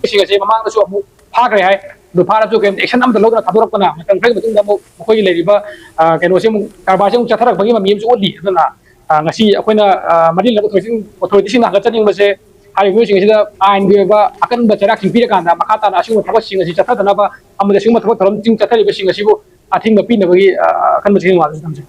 ꯁꯤꯡ ꯑꯁꯤ ꯃꯃꯥꯡꯗꯁꯨ ꯑꯃꯨꯛ ꯐꯥꯈ꯭ꯔꯦ ꯍꯥꯏ꯫ ꯑꯗꯨ ꯐꯥꯔꯁꯨ ꯀꯩꯝꯇ action ꯑꯃꯠꯇ ꯂꯧꯗꯅ ꯊꯥꯗꯣꯔꯛꯄꯅ, ꯃꯇꯝ ꯈꯔꯒꯤ ꯃꯇꯨꯡꯗ ꯑꯃꯨꯛ ꯃꯈꯣꯏꯒꯤ ꯂꯩꯔꯤꯕ, ꯑ, ꯀꯩꯅꯣꯁꯦ ꯑꯃꯨꯛ, ꯀꯔꯕꯥꯔꯁꯦ ꯑꯃꯨꯛ ꯆꯠꯊꯔꯛꯄꯒꯤ ꯃꯃꯤ ꯑꯃꯁꯨ ꯎꯠꯂꯤ꯫ ꯑꯗꯨꯅ, ꯑ, ꯉꯁꯤ ꯑꯩꯈꯣꯏꯅ, ꯑ, ꯃꯔꯤ ꯂꯩꯅꯕ authority, authorityꯁꯤꯡꯅ ꯍꯪꯒꯠꯆꯅꯤꯡꯕꯁꯦ, ꯍꯥꯏꯔꯤꯕ ꯃꯤꯑꯣꯏꯁꯤꯡ ꯑꯁꯤꯗ ꯑꯥꯏꯟꯒꯤ ꯑꯣꯏꯕ ꯑꯀꯟꯕ ꯆꯩꯔꯥꯛꯁꯤꯡ ꯄꯤꯔꯀꯥꯟꯗ ꯃꯈꯥ ꯇꯥꯅ ꯑꯁꯤꯒꯨꯝꯕ ꯊꯕꯛꯁꯤꯡ ꯑꯁꯤ ꯆꯠꯊꯗꯅꯕ ꯑꯃꯗꯤ ꯑꯁꯤꯒꯨꯝꯕ ꯊꯕꯛ ꯊꯧꯔꯝꯁꯤꯡ ꯆꯠꯊꯔꯤꯕꯁꯤꯡ ꯑꯁꯤꯕꯨ ꯑꯊꯤꯡꯕ ꯄꯤꯅꯕꯒꯤ, ꯑ, ꯑꯀꯟꯕ ꯆꯦꯛꯁꯤꯟ ꯋꯥꯐꯝꯁꯨ ꯊꯝꯖꯩ꯫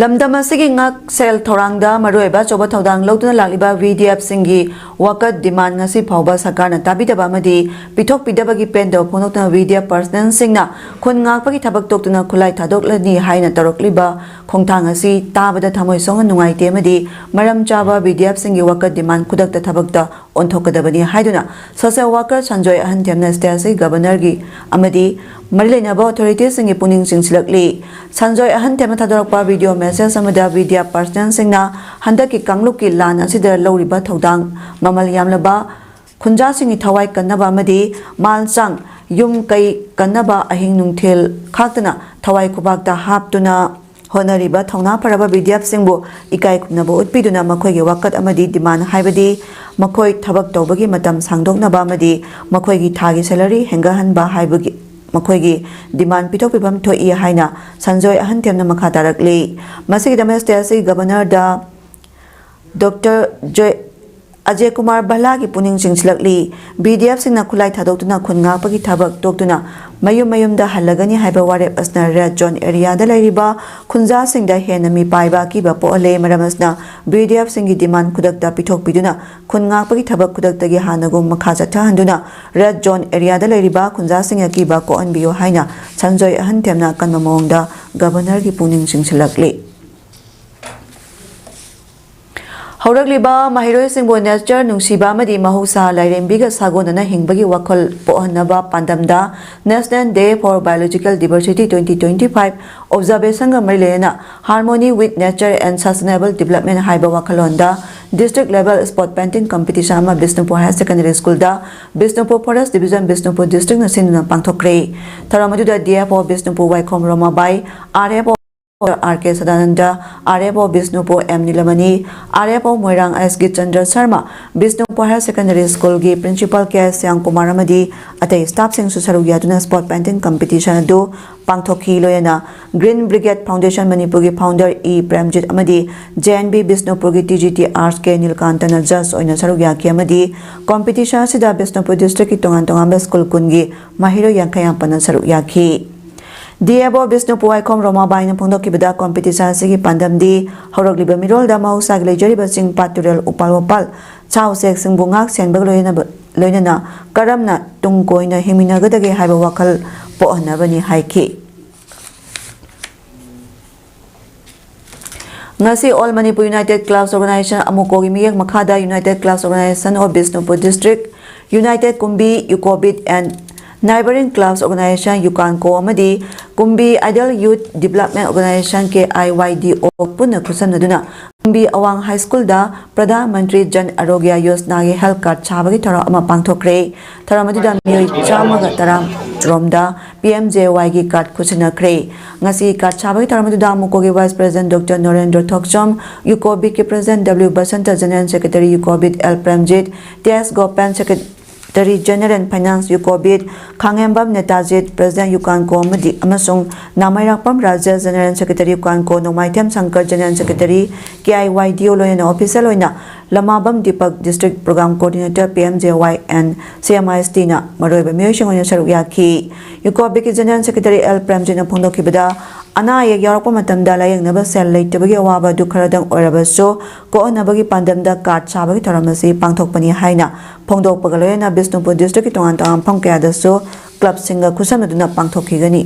ꯂꯝꯗꯝ ꯑꯁꯤꯒꯤ ꯉꯥꯛ ꯁꯦꯜ ꯊꯧꯔꯥꯡꯗ ꯃꯔꯨꯑꯣꯏꯕ ꯑꯆꯧꯕ ꯊꯧꯗꯥꯡ ꯂꯧꯗꯨꯅ ꯂꯥꯛꯂꯤꯕ ꯚꯤꯗꯤꯑꯦꯐꯁꯤꯡꯒꯤ ꯋꯥꯀꯠ ꯗꯤꯃꯥꯟ ꯉꯁꯤ ꯐꯥꯎꯕ ꯁꯔꯀꯥꯔꯅ ꯇꯥꯕꯤꯗꯕ ꯑꯃꯗꯤ ꯄꯤꯊꯣꯛꯄꯤꯗꯕꯒꯤ ꯄꯦꯟꯗꯕ ꯐꯣꯡꯗꯣꯛꯇꯨꯅ ꯚꯤꯗꯤꯑꯦꯐ ꯄꯔꯁꯅꯦꯜꯁꯤꯡꯅ ꯈꯨꯟ ꯉꯥꯛꯄꯒꯤ ꯊꯕꯛ ꯇꯣꯛꯇꯨꯅ ꯈꯨꯠꯂꯥꯏ ꯊꯥꯗꯣꯛꯂꯅꯤ ꯍꯥꯏꯅ ꯇꯧꯔꯛꯂꯤꯕ ꯈꯣꯡꯊꯥꯡ ꯑꯁꯤ ꯇꯥꯕꯗ ꯊꯃꯣꯏ ꯁꯣꯛꯅ ꯅꯨꯡꯉꯥꯏꯇꯦ ꯑꯃꯗꯤ ꯃꯔꯝ ꯆꯥꯕ ꯚꯤꯗꯤꯑꯦꯐꯁꯤꯡꯒꯤ ꯋꯥꯀꯠ ꯗꯤꯃꯥꯟ ꯈꯨꯗꯛꯇ ꯊꯕꯛꯇ ꯑꯣꯟꯊꯣꯛꯀꯗꯕꯅꯤ ꯍꯥꯏꯗꯨꯅ ꯁꯣꯁꯤꯌꯦꯜ ꯋꯥꯀꯔ ꯁꯟꯖꯣꯏ ꯑꯍꯟꯊꯦꯝꯅ ꯁ꯭ꯇꯦꯠ ꯑꯁꯤꯒꯤ ꯒꯕꯔꯅꯔꯒꯤ ꯑꯃꯗꯤ ꯃꯔꯤ ꯂꯩꯅꯕ ꯑꯣꯊꯣꯔꯤꯇꯤꯁꯤꯡꯒꯤ ꯄꯨꯛꯅꯤꯡ ꯆꯤꯡꯁꯤꯜꯂꯛꯂꯤ꯫ ꯁꯟꯖꯣꯏ ꯑꯍꯟꯊꯦꯝꯅ ꯊꯥꯗꯣꯔꯛꯄ ꯚꯤꯗꯤꯑꯣ ꯃꯦꯁꯦꯖ ꯑꯃꯗ ꯚꯤꯗꯤꯑꯦꯐ ꯄꯔꯁꯅꯦꯜꯁꯤꯡꯅ ꯍꯟꯗꯛꯀꯤ ꯀꯥꯡꯂꯨꯞꯀꯤ ꯂꯥꯟ ꯑꯁꯤꯗ ꯂꯧꯔꯤꯕ ꯊꯧꯗꯥꯡ, ꯃꯃꯜ ꯌꯥꯝꯂꯕ ꯈꯨꯟꯖꯥꯁꯤꯡꯒꯤ ꯊꯋꯥꯏ ꯀꯟꯅꯕ ꯑꯃꯗꯤ ꯃꯥꯜ ꯆꯥꯡ, ꯌꯨꯝ ꯀꯩ ꯀꯟꯅꯕ ꯑꯍꯤꯡ ꯅꯨꯡꯊꯤꯜ ꯈꯥꯛꯇꯅ ꯊꯋꯥꯏ ꯈꯨꯕꯥꯛꯇ ꯍꯥꯞꯇꯨꯅ ꯍꯣꯠꯅꯔꯤꯕ ꯊꯧꯅꯥ ꯐꯔꯕ ꯚꯤꯗꯤꯑꯦꯐꯁꯤꯡꯕꯨ ꯏꯀꯥꯏ ꯈꯨꯝꯅꯕ ꯎꯠꯄꯤꯗꯨꯅ ꯃꯈꯣꯏꯒꯤ ꯋꯥꯀꯠ ꯑꯃꯗꯤ ꯗꯤꯃꯥꯟ, ꯍꯥꯏꯕꯗꯤ ꯃꯈꯣꯏ ꯊꯕꯛ ꯇꯧꯕꯒꯤ ꯃꯇꯝ ꯁꯥꯡꯗꯣꯛꯅꯕ ꯑꯃꯗꯤ ꯃꯈꯣꯏꯒꯤ ꯊꯥꯒꯤ ꯁꯦꯂꯔꯤ ꯍꯦꯟꯒꯠꯍꯟꯕ ꯍꯥꯏꯕꯒꯤ ꯃꯈꯣꯏꯒꯤ ꯗꯤꯃꯥꯟ ꯄꯤꯊꯣꯛꯄꯤꯐꯝ ꯊꯣꯛꯏ ꯍꯥꯏꯅ ꯁꯟꯖꯣꯏ ꯑꯍꯟꯊꯦꯝꯅ ꯃꯈꯥ ꯇꯥꯔꯛꯂꯤ꯫ ꯃꯁꯤꯒꯤꯗꯃꯛ ꯁ꯭ꯇꯦꯠ ꯑꯁꯤꯒꯤ ꯒꯕꯔꯅꯔꯗ ꯗꯣꯛꯇꯔ ꯖꯣꯏ-, ꯑꯖꯦ ꯀꯨꯃꯥꯔ ꯚꯜꯂꯥꯒꯤ ꯄꯨꯛꯅꯤꯡ ꯆꯤꯡꯁꯤꯜꯂꯛꯂꯤ꯫ ꯕꯤ ꯗꯤ ꯑꯦꯐꯁꯤꯡꯅ ꯈꯨꯠꯂꯥꯏ ꯊꯥꯗꯣꯛꯇꯨꯅ ꯈꯨꯟ ꯉꯥꯛꯄꯒꯤ ꯊꯕꯛ ꯇꯣꯛꯇꯨꯅ ꯃꯌꯨꯝ ꯃꯌꯨꯝꯗ ꯍꯜꯂꯒꯅꯤ ꯍꯥꯏꯕ ꯋꯥꯔꯦꯞ ꯑꯁꯤꯅ ꯔꯦꯗ ꯖꯣꯟ ꯑꯦꯔꯤꯌꯥꯗ ꯂꯩꯔꯤꯕ ꯈꯨꯟꯖꯥꯁꯤꯡꯗ ꯍꯦꯟꯅ ꯃꯤꯄꯥꯏꯕ ꯑꯀꯤꯕ ꯄꯣꯛꯍꯜꯂꯦ꯫ ꯃꯔꯝ ꯑꯁꯤꯅ ꯕꯤ ꯗꯤ ꯑꯦꯐꯁꯤꯡꯒꯤ ꯗꯤꯃꯥꯟ ꯈꯨꯗꯛꯇ ꯄꯤꯊꯣꯛꯄꯤꯗꯨꯅ ꯈꯨꯟ ꯉꯥꯛꯄꯒꯤ ꯊꯕꯛ ꯈꯨꯗꯛꯇꯒꯤ ꯍꯥꯟꯅꯒꯨꯝ ꯃꯈꯥ ꯆꯠꯊꯍꯟꯗꯨꯅ ꯔꯦꯗ ꯖꯣꯟ ꯑꯦꯔꯤꯌꯥꯗ ꯂꯩꯔꯤꯕ ꯈꯨꯟꯖꯥꯁꯤꯡ ꯑꯀꯤꯕ ꯀꯣꯛꯍꯟꯕꯤꯌꯨ ꯍꯥꯏꯅ ꯁꯟꯖꯣꯏ ꯑꯍꯟꯊꯦꯝꯅ ꯑꯀꯟꯕ ꯃꯑꯣꯡꯗ ꯒꯕꯔꯅꯔꯒꯤ ꯄꯨꯛꯅꯤꯡ ꯆꯤꯡꯁꯤꯜꯂꯛꯂꯤ꯫ ꯍꯧꯔꯛꯂꯤꯕ ꯃꯍꯩꯔꯣꯏꯁꯤꯡꯕꯨ ꯅꯦꯆꯔ ꯅꯨꯡꯁꯤꯕ ꯑꯃꯗꯤ ꯃꯍꯧꯁꯥ ꯂꯥꯏꯔꯦꯝꯕꯤꯒ ꯁꯥꯒꯣꯟꯅꯅ ꯍꯤꯡꯕꯒꯤ ꯋꯥꯈꯜ ꯄꯣꯛꯍꯟꯅꯕ ꯄꯥꯟꯗꯝꯗ National Day for Biological Diversity twenty twenty-five observationꯒ ꯃꯔꯤ ꯂꯩꯅꯅ Harmony with Nature and Sustainable Development ꯍꯥꯏꯕ ꯋꯥꯈꯜꯂꯣꯟꯗ district level spot painting competition ꯑꯃ Bishnupur Higher Secondary Schoolꯗ Bishnupur Forest Division, Bishnupur districtꯅ ꯁꯤꯟꯗꯨꯅ ꯄꯥꯡꯊꯣꯛꯈ꯭ꯔꯦ꯫ ꯊꯧꯔꯝ ꯑꯗꯨꯗ D F O ꯕꯤꯁꯅꯨꯄꯨꯔ ꯋꯥꯏꯈꯣꯝ ꯔꯣꯃꯥꯕꯥꯏ, R F O R K Sadananda, R F O Bishnupur M ꯅꯤꯂꯃꯅꯤ, R F O ꯃꯣꯏꯔꯥꯡ S ꯒꯤꯆꯟꯗ꯭ꯔ Sharma, Bishnupur Higher Secondary Schoolꯒꯤ Principal K Shyam Kumar ꯑꯃꯗꯤ ꯑꯇꯩ staffꯁꯤꯡꯁꯨ ꯁꯔꯨꯛ ꯌꯥꯗꯨꯅ spot painting competition ꯑꯗꯨ ꯄꯥꯡꯊꯣꯛꯈꯤ꯫ ꯂꯣꯏꯅꯅ Green Brigade Foundation ꯃꯅꯤꯄꯨꯔꯒꯤ founder E ꯄ꯭ꯔꯦꯝꯖꯤꯠ ꯑꯃꯗꯤ J N V ꯕꯤꯁꯅꯨꯄꯨꯔꯒꯤ T G T Arts K ꯅꯤꯜꯀꯥꯟꯇꯅ judge ꯑꯣꯏꯅ ꯁꯔꯨꯛ ꯌꯥꯈꯤ ꯑꯃꯗꯤ competition ꯑꯁꯤꯗ ꯕꯤꯁꯅꯨꯄꯨꯔ districtꯀꯤ ꯇꯣꯉꯥꯟ ꯇꯣꯉꯥꯟꯕ school ꯀꯨꯟꯒꯤ ꯃꯍꯩꯔꯣꯏ ꯌꯥꯡꯈꯩ ꯃꯥꯄꯟꯅ ꯁꯔꯨꯛ ꯌꯥꯈꯤ꯫ D F O ꯕꯤꯁꯅꯨꯄꯨꯔ ꯋꯥꯏꯈꯣꯝ ꯔꯣꯃꯥꯕꯥꯏꯅ ꯐꯣꯡꯗꯣꯛꯈꯤꯕꯗ competition ꯑꯁꯤꯒꯤ ꯄꯥꯟꯗꯝꯗꯤ ꯍꯧꯔꯛꯂꯤꯕ ꯃꯤꯔꯣꯜꯗ ꯃꯍꯧꯁꯥꯒꯤ ꯂꯩꯖꯔꯤꯕ ꯆꯤꯡ, ꯄꯥꯠ, ꯇꯨꯔꯦꯜ, ꯎꯄꯥꯜ ꯋꯥꯄꯥꯜ, ꯁꯥ ꯎꯆꯦꯛꯁꯤꯡꯕꯨ ꯉꯥꯛ ꯁꯦꯟꯕꯒ ꯂꯣꯏꯅꯕ-, ꯂꯣꯏꯅꯅ ꯀꯔꯝꯅ ꯇꯨꯡ ꯀꯣꯏꯅ ꯍꯤꯡꯃꯤꯟꯅꯒꯗꯒꯦ ꯍꯥꯏꯕ ꯋꯥꯈꯜ ꯄꯣꯛꯍꯟꯅꯕꯅꯤ ꯍꯥꯏꯈꯤ꯫ ꯉꯁꯤ All Manipur United Clubs Organization, ꯑꯃꯨꯀꯣꯒꯤ ꯃꯤꯠꯌꯦꯡ ꯃꯈꯥꯗ United Clubs Organization of Bishnupur District, United Kumbi, UCOBID and Neighbouring Clubs Organization, ꯌꯨꯀꯥꯟꯀꯣ ꯑꯃꯗꯤ ꯀꯨꯝꯕꯤ Idol Youth Development Organization, K I Y D O ꯄꯨꯟꯅ ꯈꯨꯠꯁꯝꯅꯗꯨꯅ ꯀꯨꯝꯕꯤ ꯑꯋꯥꯡ High Schoolꯗ ꯄ꯭ꯔꯙꯥꯟ ꯃꯟꯇ꯭ꯔꯤ ꯖꯟ ꯑꯔꯣꯒ꯭ꯌ ꯌꯣꯖꯅꯥꯒꯤ health card ꯁꯥꯕꯒꯤ ꯊꯧꯔꯝ ꯑꯃ ꯄꯥꯡꯊꯣꯛꯈ꯭ꯔꯦ꯫ ꯊꯧꯔꯝ ꯑꯗꯨꯗ ꯃꯤꯑꯣꯏ ꯆꯥꯝꯃꯒ ꯇꯔꯥ ꯔꯣꯝꯗ P M J Y ꯒꯤ card ꯈꯨꯠꯁꯤꯟꯅꯈ꯭ꯔꯦ꯫ ꯉꯁꯤ card ꯁꯥꯕꯒꯤ ꯊꯧꯔꯝ ꯑꯗꯨꯗ ꯑꯃꯨꯀꯣꯒꯤ Vice President Doctor ꯅꯣꯔꯦꯟꯗ꯭ꯔ ꯊꯣꯛꯆꯣꯝ, UCOBIDꯀꯤ President W Basanta, General Secretary UCOBID L Premjit, T S ꯒꯣꯄꯦꯟ, Secretary General Finance UCOBID ꯈꯥꯉꯦꯝꯕꯝ ꯅꯦꯇꯥꯖꯤꯠ, President ꯌꯨꯀꯥꯟꯀꯣ ꯑꯃꯗꯤ, ꯑꯃꯁꯨꯡ ꯅꯥꯃꯩꯔꯥꯛꯄꯝ Rajesh, General Secretary ꯌꯨꯀꯥꯟꯀꯣ, Nongmaithem Shankar, General Secretary K I Y D O ꯂꯣꯏꯅꯅ official ꯑꯣꯏꯅ ꯂꯃꯥꯕꯝ Deepak, District Program Coordinator, P M J Y and C M I S T ꯅ ꯃꯔꯨꯑꯣꯏꯕ ꯃꯤꯑꯣꯏꯁꯤꯡ ꯑꯣꯏꯅ ꯁꯔꯨꯛ ꯌꯥꯈꯤ꯫ ꯌꯨꯀꯣ ꯕꯤꯀꯤ General Secretary L ꯄ꯭ꯔꯦꯝꯖꯤꯠꯅ ꯐꯣꯡꯗꯣꯛꯈꯤꯕꯗ, ꯑꯅꯥ ꯑꯌꯦꯛ ꯌꯥꯎꯔꯛꯄ ꯃꯇꯝꯗ ꯂꯥꯌꯦꯡꯅꯕ ꯁꯦꯜ ꯂꯩꯇꯕꯒꯤ ꯑꯋꯥꯕ ꯑꯗꯨ ꯈꯔꯗꯪ ꯑꯣꯏꯔꯕꯁꯨ, ꯀꯣꯛꯍꯟꯅꯕꯒꯤ ꯄꯥꯟꯗꯝꯗ card ꯁꯥꯕꯒꯤ ꯊꯧꯔꯝ ꯑꯁꯤ ꯄꯥꯡꯊꯣꯛꯄꯅꯤ ꯍꯥꯏꯅ ꯐꯣꯡꯗꯣꯛꯄꯒ ꯂꯣꯏꯅꯅ ꯕꯤꯁꯅꯨꯄꯨꯔ district ꯀꯤ ꯇꯣꯉꯥꯟ ꯇꯣꯉꯥꯟꯕ ꯃꯐꯝ ꯀꯌꯥꯗꯁꯨ club ꯁꯤꯡꯒ ꯈꯨꯠꯁꯝꯅꯗꯨꯅ ꯄꯥꯡꯊꯣꯛꯈꯤꯒꯅꯤ꯫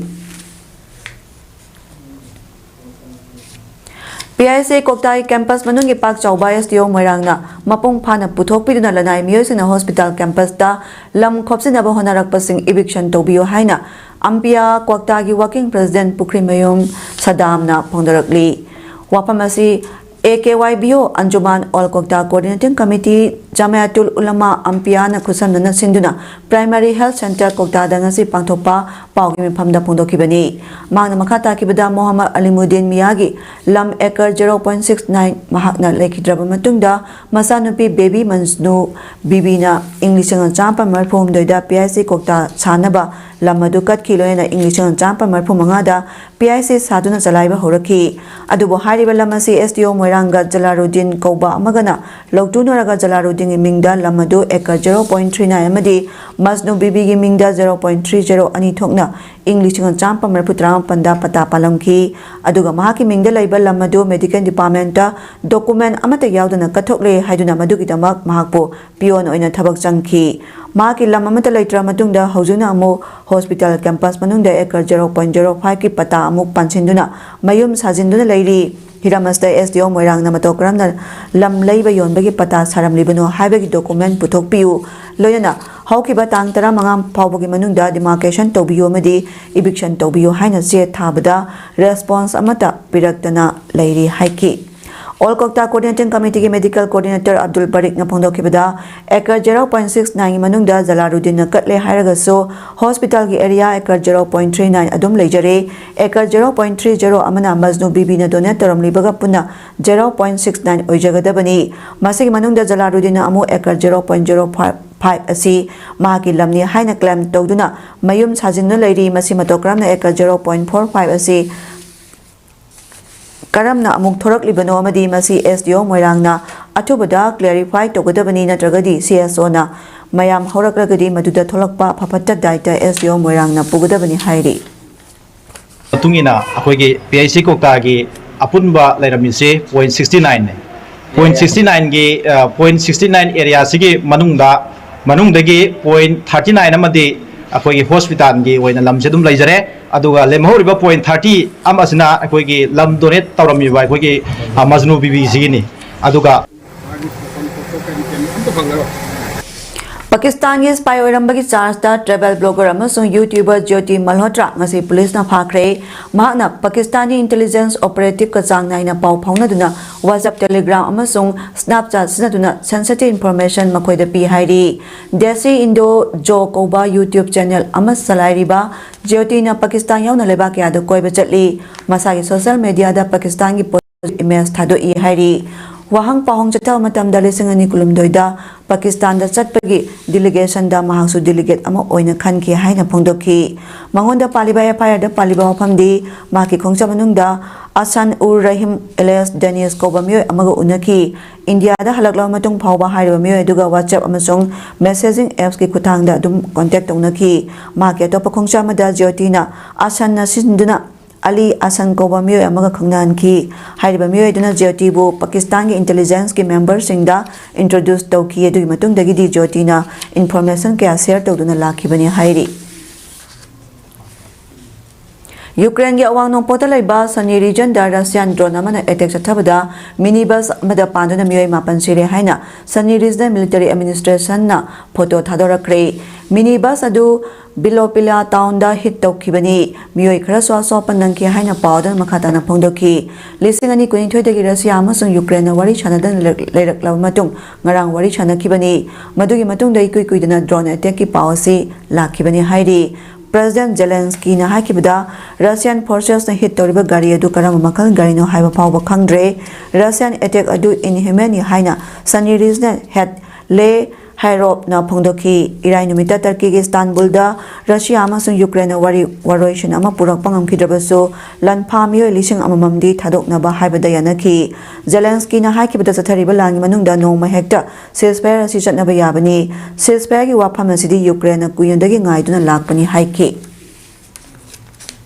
P I C ꯀ꯭ꯋꯥꯛꯇꯥꯒꯤ campus ꯃꯅꯨꯡꯒꯤ ꯄꯥꯛ ꯆꯥꯎꯕ S D O ꯃꯣꯏꯔꯥꯡꯅ ꯃꯄꯨꯡ ꯐꯥꯅ ꯄꯨꯊꯣꯛꯄꯤꯗꯨꯅ ꯂꯅꯥꯏ ꯃꯤꯑꯣꯏꯁꯤꯡꯅ hospital campus ꯇ ꯂꯝ ꯈꯣꯞꯆꯤꯟꯅꯕ ꯍꯣꯠꯅꯔꯛꯄꯁꯤꯡ eviction ꯇꯧꯕꯤꯌꯨ ꯍꯥꯏꯅ ꯑꯝꯄꯤꯌꯥ ꯀ꯭ꯋꯥꯛꯇꯥꯒꯤ working president ꯄꯨꯈ꯭ꯔꯤꯃꯌꯨꯝ ꯁꯗꯥꯝꯅ ꯐꯣꯡꯗꯣꯔꯛꯂꯤ꯫ ꯋꯥꯐꯝ ꯑꯁꯤ A K Y B O, Anjuman All Kokta Coordinating Committee, Jamiatul Ulama ꯑꯝꯄꯤꯌꯥꯅ ꯈꯨꯠꯁꯝꯅꯅ ꯁꯤꯟꯗꯨꯅ Primary Health Centre ꯀ꯭ꯋꯥꯛꯇꯥꯗ ꯉꯁꯤ ꯄꯥꯡꯊꯣꯛꯄ ꯄꯥꯎꯒꯤ ꯃꯤꯐꯝꯗ ꯐꯣꯡꯗꯣꯛꯈꯤꯕꯅꯤ꯫ ꯃꯍꯥꯛꯅ ꯃꯈꯥ ꯇꯥꯈꯤꯕꯗ, ꯃꯣꯍꯝꯃꯗ ꯑꯂꯤꯃꯨꯗꯤꯟ ꯃꯤꯌꯥꯒꯤ ꯂꯝ acre zero point six nine ꯃꯍꯥꯛꯅ ꯂꯩꯈꯤꯗ꯭ꯔꯕ ꯃꯇꯨꯡꯗ, ꯃꯆꯥꯅꯨꯄꯤ ꯕꯦꯕꯤ ꯃꯟꯖꯅꯨ ꯕꯤꯕꯤꯅ ꯏꯪ ꯂꯤꯁꯤꯡ ꯑꯃ ꯆꯥꯃꯥꯄꯟ ꯃꯔꯤꯐꯨ ꯍꯨꯝꯗꯣꯏꯗ P I C ꯀ꯭ꯋꯥꯛꯇꯥ ꯁꯥꯅꯕ ꯂꯝ ꯑꯗꯨ ꯀꯠꯈꯤ꯫ ꯂꯣꯏꯅꯅ ꯏꯪ ꯂꯤꯁꯤꯡ ꯑꯃ ꯆꯥꯃꯥꯄꯟ ꯃꯔꯤꯐꯨ ꯃꯉꯥꯗ P I C ꯁꯥꯗꯨꯅ ꯆꯂꯥꯏꯕ ꯍꯧꯔꯛꯈꯤ꯫ ꯑꯗꯨꯕꯨ ꯍꯥꯏꯔꯤꯕ ꯂꯝ ꯑꯁꯤ S D O ꯃꯣꯏꯔꯥꯡꯒ ꯖꯂꯥꯔꯨꯗꯤꯟ ꯀꯧꯕ ꯑꯃꯒꯅ ꯂꯧꯇꯨꯅꯔꯒ, ꯖꯂꯥꯔꯨꯗꯤꯟꯒꯤ ꯃꯤꯡꯗ ꯂꯝ ꯑꯗꯨ acre zero point three nine ꯑꯃꯗꯤ ꯃꯖꯅꯨ ꯕꯤꯕꯤꯒꯤ ꯃꯤꯡꯗ zero point three zero ꯑꯅꯤ ꯊꯣꯛꯅ ꯏꯪ ꯂꯤꯁꯤꯡ ꯑꯃ ꯆꯥꯃꯥꯄꯟ ꯃꯔꯤꯐꯨ ꯇꯔꯥꯃꯥꯄꯟꯗ ꯄꯇꯥ ꯄꯥꯜꯂꯝꯈꯤ꯫ ꯑꯗꯨꯒ ꯃꯍꯥꯛꯀꯤ ꯃꯤꯡꯗ ꯂꯩꯕ ꯂꯝ ꯑꯗꯨ medical department ꯇ document ꯑꯃꯠꯇ ꯌꯥꯎꯗꯅ ꯀꯠꯊꯣꯛꯂꯦ ꯍꯥꯏꯗꯨꯅ ꯃꯗꯨꯒꯤꯗꯃꯛ ꯃꯍꯥꯛꯄꯨ peon ꯑꯣꯏꯅ ꯊꯕꯛ ꯆꯪꯈꯤ꯫ ꯃꯍꯥꯛꯀꯤ ꯂꯝ ꯑꯃꯠꯇ ꯂꯩꯇ꯭ꯔ ꯃꯇꯨꯡꯗ ꯍꯧꯖꯤꯛꯅ ꯑꯃꯨꯛ hospital campus ꯃꯅꯨꯡꯗ acre zero point zero five ꯀꯤ ꯄꯇꯥ ꯑꯃꯨꯛ ꯄꯥꯟꯁꯤꯟꯗꯨꯅ ꯃꯌꯨꯝ ꯁꯥꯖꯤꯟꯗꯨꯅ ꯂꯩꯔꯤ꯫ ꯍꯤꯔꯝ ꯑꯁꯤꯗ S D O ꯃꯣꯏꯔꯥꯡꯅ ꯃꯇꯧ ꯀꯔꯝꯅ ꯂꯝ ꯂꯩꯕ ꯌꯣꯟꯕꯒꯤ ꯄꯇꯥ ꯁꯥꯔꯝꯂꯤꯕꯅꯣ ꯍꯥꯏꯕꯒꯤ document ꯄꯨꯊꯣꯛꯄꯤꯌꯨ꯫ ꯂꯣꯏꯅꯅ ꯍꯧꯈꯤꯕ ꯇꯥꯡ ꯇꯔꯥꯃꯉꯥ ꯐꯥꯎꯕꯒꯤ ꯃꯅꯨꯡꯗ demarcation ꯇꯧꯕꯤꯌꯨ ꯑꯃꯗꯤ eviction ꯇꯧꯕꯤꯌꯨ ꯍꯥꯏꯅ ꯆꯦ ꯊꯥꯕꯗ response ꯑꯃꯠꯇ ꯄꯤꯔꯛꯇꯅ ꯂꯩꯔꯤ ꯍꯥꯏꯈꯤ꯫ All Kokta Coordinating Committee ꯒꯤ medical coordinator Abdul ꯕꯔꯤꯛꯅ ꯐꯣꯡꯗꯣꯛꯈꯤꯕꯗ, acre zero point six nine ꯒꯤ ꯃꯅꯨꯡꯗ ꯖꯂꯥꯔꯨꯗꯤꯟꯅ ꯀꯠꯂꯦ ꯍꯥꯏꯔꯒꯁꯨ, hospital ꯒꯤ area acre zero point three nine ꯑꯗꯨꯝ ꯂꯩꯖꯔꯦ꯫ Acre zero point three zero ꯑꯃꯅ ꯃꯖꯅꯨ ꯕꯤꯕꯤꯅ donate ꯇꯧꯔꯝꯂꯤꯕꯒ ꯄꯨꯟꯅ zero point six nine ꯑꯣꯏꯖꯒꯗꯕꯅꯤ꯫ ꯃꯁꯤꯒꯤ ꯃꯅꯨꯡꯗ ꯖꯂꯥꯔꯨꯗꯤꯟꯅ ꯑꯃꯨꯛ acre zero point zero five ꯑꯁꯤ ꯃꯍꯥꯛꯀꯤ ꯂꯝꯅꯤ ꯍꯥꯏꯅ claim ꯇꯧꯗꯨꯅ ꯃꯌꯨꯝ ꯁꯥꯖꯤꯟꯗꯨꯅ ꯂꯩꯔꯤ꯫ ꯃꯁꯤ ꯃꯇꯧ ꯀꯔꯝꯅ acre zero point four five ꯑꯁꯤ ꯀꯔꯝꯅ ꯑꯃꯨꯛ ꯊꯣꯔꯛꯂꯤꯕꯅꯣ ꯑꯃꯗꯤ ꯃꯁꯤ ꯑꯦꯁ ꯗꯤ ꯑꯣ ꯃꯣꯏꯔꯥꯡꯅ ꯑꯊꯨꯕꯗ ꯀ꯭ꯂꯦꯔꯤꯐꯥꯏ ꯇꯧꯒꯗꯕꯅꯤ, ꯅꯠꯇ꯭ꯔꯒꯗꯤ ꯁꯤ ꯑꯦꯁ ꯑꯣꯅ ꯃꯌꯥꯝ ꯍꯧꯔꯛꯂꯒꯗꯤ ꯃꯗꯨꯗ ꯊꯣꯛꯂꯛꯄ ꯑꯐ ꯐꯠꯇ ꯗꯥꯏꯇ ꯑꯦꯁ ꯗꯤ ꯑꯣ ꯃꯣꯏꯔꯥꯡꯅ ꯄꯨꯒꯗꯕꯅꯤ ꯍꯥꯏꯔꯤ꯫ ꯃꯇꯨꯡ ꯏꯟꯅ ꯑꯩꯈꯣꯏꯒꯤ ꯄꯤ ꯑꯩꯆ ꯁꯤ ꯀꯣꯛꯇꯥꯒꯤ ꯑꯄꯨꯟꯕ ꯂꯩꯔꯝꯃꯤꯁꯦ ꯄꯣꯏꯟ ꯁꯤꯛꯁꯇꯤ ꯅꯥꯏꯟꯅꯦ꯫ ꯄꯣꯏꯟ ꯁꯤꯛꯁꯇꯤ ꯅꯥꯏꯟꯒꯤ ꯄꯣꯏꯟ ꯁꯤꯛꯁꯇꯤ ꯅꯥꯏꯟ ꯑꯦꯔꯤꯌꯥꯁꯤꯒꯤ ꯃꯅꯨꯡꯗ ꯃꯅꯨꯡꯗꯒꯤ ꯄꯣꯏꯟ ꯊꯥꯔꯇꯤ ꯅꯥꯏꯟ ꯑꯃꯗꯤ ꯑꯩꯈꯣꯏꯒꯤ ꯍꯣꯁꯄꯤꯇꯥꯜꯒꯤ ꯑꯣꯏꯅ ꯂꯝꯁꯦ ꯑꯗꯨꯝ ꯂꯩꯖꯔꯦ꯫ ꯑꯗꯨꯒ ꯂꯦꯝꯍꯧꯔꯤꯕ ꯄꯣꯏꯟ ꯊꯥꯔꯇꯤ ꯑꯃꯁꯤꯅ ꯑꯩꯈꯣꯏꯒꯤ ꯂꯝ ꯗꯣꯅꯦꯠ ꯇꯧꯔꯝꯃꯤꯕ ꯑꯩꯈꯣꯏꯒꯤ ꯃꯖꯅꯨ ꯕꯤꯕꯤꯁꯤꯒꯤꯅꯤ꯫ ꯑꯗꯨꯒ ꯄꯥꯀꯤꯁꯇꯥꯟꯒꯤ ꯁ꯭ꯄꯥꯏ ꯑꯣꯏꯔꯝꯕꯒꯤ ꯆꯥꯔꯖꯇ ꯇ꯭ꯔꯦꯚꯦꯜ ꯕ꯭ꯂꯣꯒꯔ ꯑꯃꯁꯨꯡ ꯌꯨꯇ꯭ꯌꯨꯕꯔ ꯖ꯭ꯌꯣꯇꯤ ꯃꯜꯍꯣꯇ꯭ꯔꯥ ꯉꯁꯤ ꯄꯨꯂꯤꯁꯅ ꯐꯥꯈ꯭ꯔꯦ꯫ ꯃꯍꯥꯛꯅ ꯄꯥꯀꯤꯁꯇꯥꯟꯒꯤ ꯏꯟꯇꯦꯂꯤꯖꯦꯟꯁ ꯑꯣꯄꯔꯦꯇꯤꯚꯀ ꯆꯥꯡ ꯅꯥꯏꯅ ꯄꯥꯎ ꯐꯥꯎꯅꯗꯨꯅ WhatsApp, Telegram ꯑꯃꯁꯨꯡ Snapchat ꯁꯤꯖꯤꯟꯅꯗꯨꯅ sensitive information ꯃꯈꯣꯏꯗ ꯄꯤ ꯍꯥꯏꯔꯤ꯫ ꯗꯦꯁꯤ ꯏꯟꯗꯣ ꯖꯣ ꯀꯧꯕ ꯌꯨꯇ꯭ꯌꯨꯕ ꯆꯦꯅꯦꯜ ꯑꯃ ꯆꯂꯥꯏꯔꯤꯕ ꯖ꯭ꯌꯣꯇꯤꯅ ꯄꯥꯀꯤꯁꯇꯥꯟ ꯌꯥꯎꯅ ꯂꯩꯕꯥꯛ ꯀꯌꯥꯗ ꯀꯣꯏꯕ ꯆꯠꯂꯤ꯫ ꯃꯁꯥꯒꯤ ꯁꯣꯁꯤꯌꯦꯜ ꯃꯦꯗꯤꯌꯥꯗ ꯄꯥꯀꯤꯁꯇꯥꯟꯒꯤ ꯄꯣꯖꯤꯇꯤꯚ ꯏꯃꯦꯖ ꯊꯥꯗꯣꯛꯏ ꯍꯥꯏꯔꯤ꯫ ꯋꯥꯍꯪ ꯄꯥꯎꯍꯪ ꯆꯠꯊꯕ ꯃꯇꯝꯗ ꯂꯤꯁꯤꯡ ꯑꯅꯤ ꯀꯨꯟꯍꯨꯝꯗꯣꯏꯗ ꯄꯥꯀꯤꯁꯇꯥꯟꯗ ꯆꯠꯄꯒꯤ ꯗꯤꯂꯤꯒꯦꯁꯟꯗ ꯃꯍꯥꯛꯁꯨ ꯗꯤꯂꯤꯒꯦꯠ ꯑꯃ ꯑꯣꯏꯅ ꯈꯟꯈꯤ ꯍꯥꯏꯅ ꯐꯣꯡꯗꯣꯛꯈꯤ꯫ ꯃꯉꯣꯟꯗ ꯄꯥꯜꯂꯤꯕ ꯑꯦꯐ ꯑꯥꯏ ꯑꯥꯔꯗ ꯄꯥꯜꯂꯤꯕ ꯋꯥꯐꯝꯗꯤ ꯃꯍꯥꯛꯀꯤ ꯈꯣꯡꯆꯠ ꯃꯅꯨꯡꯗ ꯑꯁꯥꯟ ꯎꯔ ꯔꯍꯤꯝ ꯑꯦꯂꯤꯌꯥꯁ ꯗꯦꯅꯤꯁ ꯀꯧꯕ ꯃꯤꯑꯣꯏ ꯑꯃꯒ ꯎꯅꯈꯤ꯫ ꯏꯟꯗꯤꯌꯥꯗ ꯍꯜꯂꯛꯂꯕ ꯃꯇꯨꯡ ꯐꯥꯎꯕ ꯍꯥꯏꯔꯤꯕ ꯃꯤꯑꯣꯏ ꯑꯗꯨꯒ WhatsApp ꯑꯃꯁꯨꯡ ꯃꯦꯁꯦꯖꯤꯡ ꯑꯦꯞꯁꯀꯤ ꯈꯨꯠꯊꯥꯡꯗ ꯑꯗꯨꯝ ꯀꯣꯟꯇꯦꯛ ꯇꯧꯅꯈꯤ꯫ ꯃꯍꯥꯛꯀꯤ ꯑꯇꯣꯞꯄ ꯈꯣꯡꯆꯠ ꯑꯃꯗ ꯖ꯭ꯌꯣꯇꯤꯅ ꯑꯁꯟꯅ ꯁꯤꯟꯗꯨꯅ ꯑꯂꯤ ꯑꯁꯟ ꯀꯧꯕ ꯃꯤꯑꯣꯏ ꯑꯃꯒ ꯈꯪꯅꯍꯟꯈꯤ꯫ ꯍꯥꯏꯔꯤꯕ ꯃꯤꯑꯣꯏ ꯑꯗꯨꯅ ꯖ꯭ꯌꯣꯇꯤꯕꯨ ꯄꯥꯀꯤꯁꯇꯥꯟꯒꯤ ꯏꯟꯇꯦꯂꯤꯖꯦꯟꯁꯀꯤ ꯃꯦꯝꯕꯔꯁꯤꯡꯗ ꯏꯟꯇ꯭ꯔꯣꯗ꯭ꯌꯨꯁ ꯇꯧꯈꯤ꯫ ꯑꯗꯨꯒꯤ ꯃꯇꯨꯡꯗꯒꯤꯗꯤ ꯖ꯭ꯌꯣꯇꯤꯅ ꯏꯟꯐꯣꯔꯃꯦꯁꯟ ꯀꯌꯥ ꯁꯦꯌꯔ ꯇꯧꯗꯨꯅ ꯂꯥꯛꯈꯤꯕꯅꯤ ꯍꯥꯏꯔꯤ꯫ ꯌꯨꯀ꯭ꯔꯦꯟꯒꯤ ꯑꯋꯥꯡ ꯅꯣꯡꯄꯣꯛꯇ ꯂꯩꯕ ꯁꯅꯤ ꯔꯤꯖꯟꯗ ꯔꯁꯤꯌꯥꯟ ꯗ꯭ꯔꯣꯟ ꯑꯃꯅ ꯑꯦꯇꯦꯛ ꯆꯠꯊꯕꯗ ꯃꯤꯅꯤ ꯕꯁ ꯑꯃꯗ ꯄꯥꯟꯗꯨꯅ ꯃꯤꯑꯣꯏ ꯃꯥꯄꯟ ꯁꯤꯔꯦ ꯍꯥꯏꯅ ꯁꯅꯤ ꯔꯤꯖꯅꯦꯜ ꯃꯤꯂꯤꯇꯔꯤ ꯑꯦꯗꯃꯤꯅꯤꯁꯇ꯭ꯔꯦꯁꯟꯅ ꯐꯣꯇꯣ ꯊꯥꯗꯣꯔꯛꯈ꯭ꯔꯦ꯫ ꯃꯤꯅꯤ ꯕꯁ ꯑꯗꯨ ꯕꯤꯂꯣꯄꯤꯂꯥ ꯇꯥꯎꯟꯗ ꯍꯤꯠ ꯇꯧꯈꯤꯕꯅꯤ꯫ ꯃꯤꯑꯣꯏ ꯈꯔꯁꯨ ꯑꯁꯣꯛ ꯑꯄꯟ ꯅꯪꯈꯤ ꯍꯥꯏꯅ ꯄꯥꯎ ꯑꯗꯨꯅ ꯃꯈꯥ ꯇꯥꯅ ꯐꯣꯡꯗꯣꯛꯈꯤ꯫ ꯂꯤꯁꯤꯡ ꯑꯅꯤ ꯀꯨꯟꯅꯤꯊꯣꯏꯗꯒꯤ ꯔꯁꯤꯌꯥ ꯑꯃꯁꯨꯡ ꯌꯨꯀ꯭ꯔꯦꯟꯅ ꯋꯥꯔꯤ ꯁꯥꯟꯅꯗꯅ ꯂꯩꯔꯛ-, ꯂꯩꯔꯛꯂꯕ ꯃꯇꯨꯡ ꯉꯔꯥꯡ ꯋꯥꯔꯤ ꯁꯥꯟꯅꯈꯤꯕꯅꯤ꯫ ꯃꯗꯨꯒꯤ ꯃꯇꯨꯡꯗ ꯏꯀꯨꯏ ꯀꯨꯏꯗꯅ ꯗ꯭ꯔꯣꯟ ꯑꯦꯇꯦꯛꯀꯤ ꯄꯥꯎ ꯑꯁꯤ ꯂꯥꯛꯈꯤꯕꯅꯤ ꯍꯥꯏꯔꯤ꯫ ꯄ꯭ꯔꯦꯁꯤꯗꯦꯟꯠ ꯖꯦꯂꯦꯟꯁꯀꯤꯅ ꯍꯥꯏꯈꯤꯕꯗ, ꯔꯁꯤꯌꯥꯟ ꯐꯣꯔꯁꯦꯁꯅ ꯍꯤꯠ ꯇꯧꯔꯤꯕ ꯒꯥꯔꯤ ꯑꯗꯨ ꯀꯔꯝꯕ ꯃꯈꯜ ꯒꯥꯔꯤꯅꯣ ꯍꯥꯏꯕ ꯐꯥꯎꯕ ꯈꯪꯗ꯭ꯔꯦ꯫ ꯔꯁꯤꯌꯥꯟ ꯑꯦꯇꯦꯛ ꯑꯗꯨ ꯏꯟꯍ꯭ꯌꯨꯃꯦꯟꯅꯤ ꯍꯥꯏꯅ ꯁꯅꯤ ꯔꯤꯖꯅꯦꯜ ꯍꯦꯗ ꯂꯦ ꯀꯥꯏꯔꯣꯞꯅ ꯐꯣꯡꯗꯣꯛꯈꯤ꯫ ꯏꯔꯥꯏ ꯅꯨꯃꯤꯠꯇ ꯇꯔꯀꯤꯒꯤ ꯏꯁꯇꯥꯟꯕꯨꯜꯗ ꯔꯁꯤꯌꯥ ꯑꯃꯁꯨꯡ ꯌꯨꯀ꯭ꯔꯦꯟꯅ ꯋꯥꯔꯤ ꯋꯥꯔꯣꯏꯁꯤꯟ ꯑꯃ ꯄꯨꯔꯛꯄ ꯉꯝꯈꯤꯗ꯭ꯔꯕꯁꯨ, ꯂꯥꯟꯐꯥ ꯃꯤꯑꯣꯏ ꯂꯤꯁꯤꯡ ꯑꯃꯃꯝꯗꯤ ꯊꯥꯗꯣꯛꯅꯕ ꯍꯥꯏꯕꯗ ꯌꯥꯅꯈꯤ꯫ ꯖꯦꯂꯦꯟꯁꯀꯤꯅ ꯍꯥꯏꯈꯤꯕꯗ, ꯆꯠꯊꯔꯤꯕ ꯂꯥꯟꯒꯤ ꯃꯅꯨꯡꯗ ꯅꯣꯡꯃ ꯍꯦꯛꯇ ceasefire ꯑꯁꯤ ꯆꯠꯅꯕ ꯌꯥꯕꯅꯤ꯫ Ceasefire ꯒꯤ ꯋꯥꯐꯝ ꯑꯁꯤꯗꯤ ꯌꯨꯀ꯭ꯔꯦꯟꯅ ꯀꯨꯏꯅꯗꯒꯤ ꯉꯥꯏꯗꯨꯅ ꯂꯥꯛꯄꯅꯤ ꯍꯥꯏꯈꯤ꯫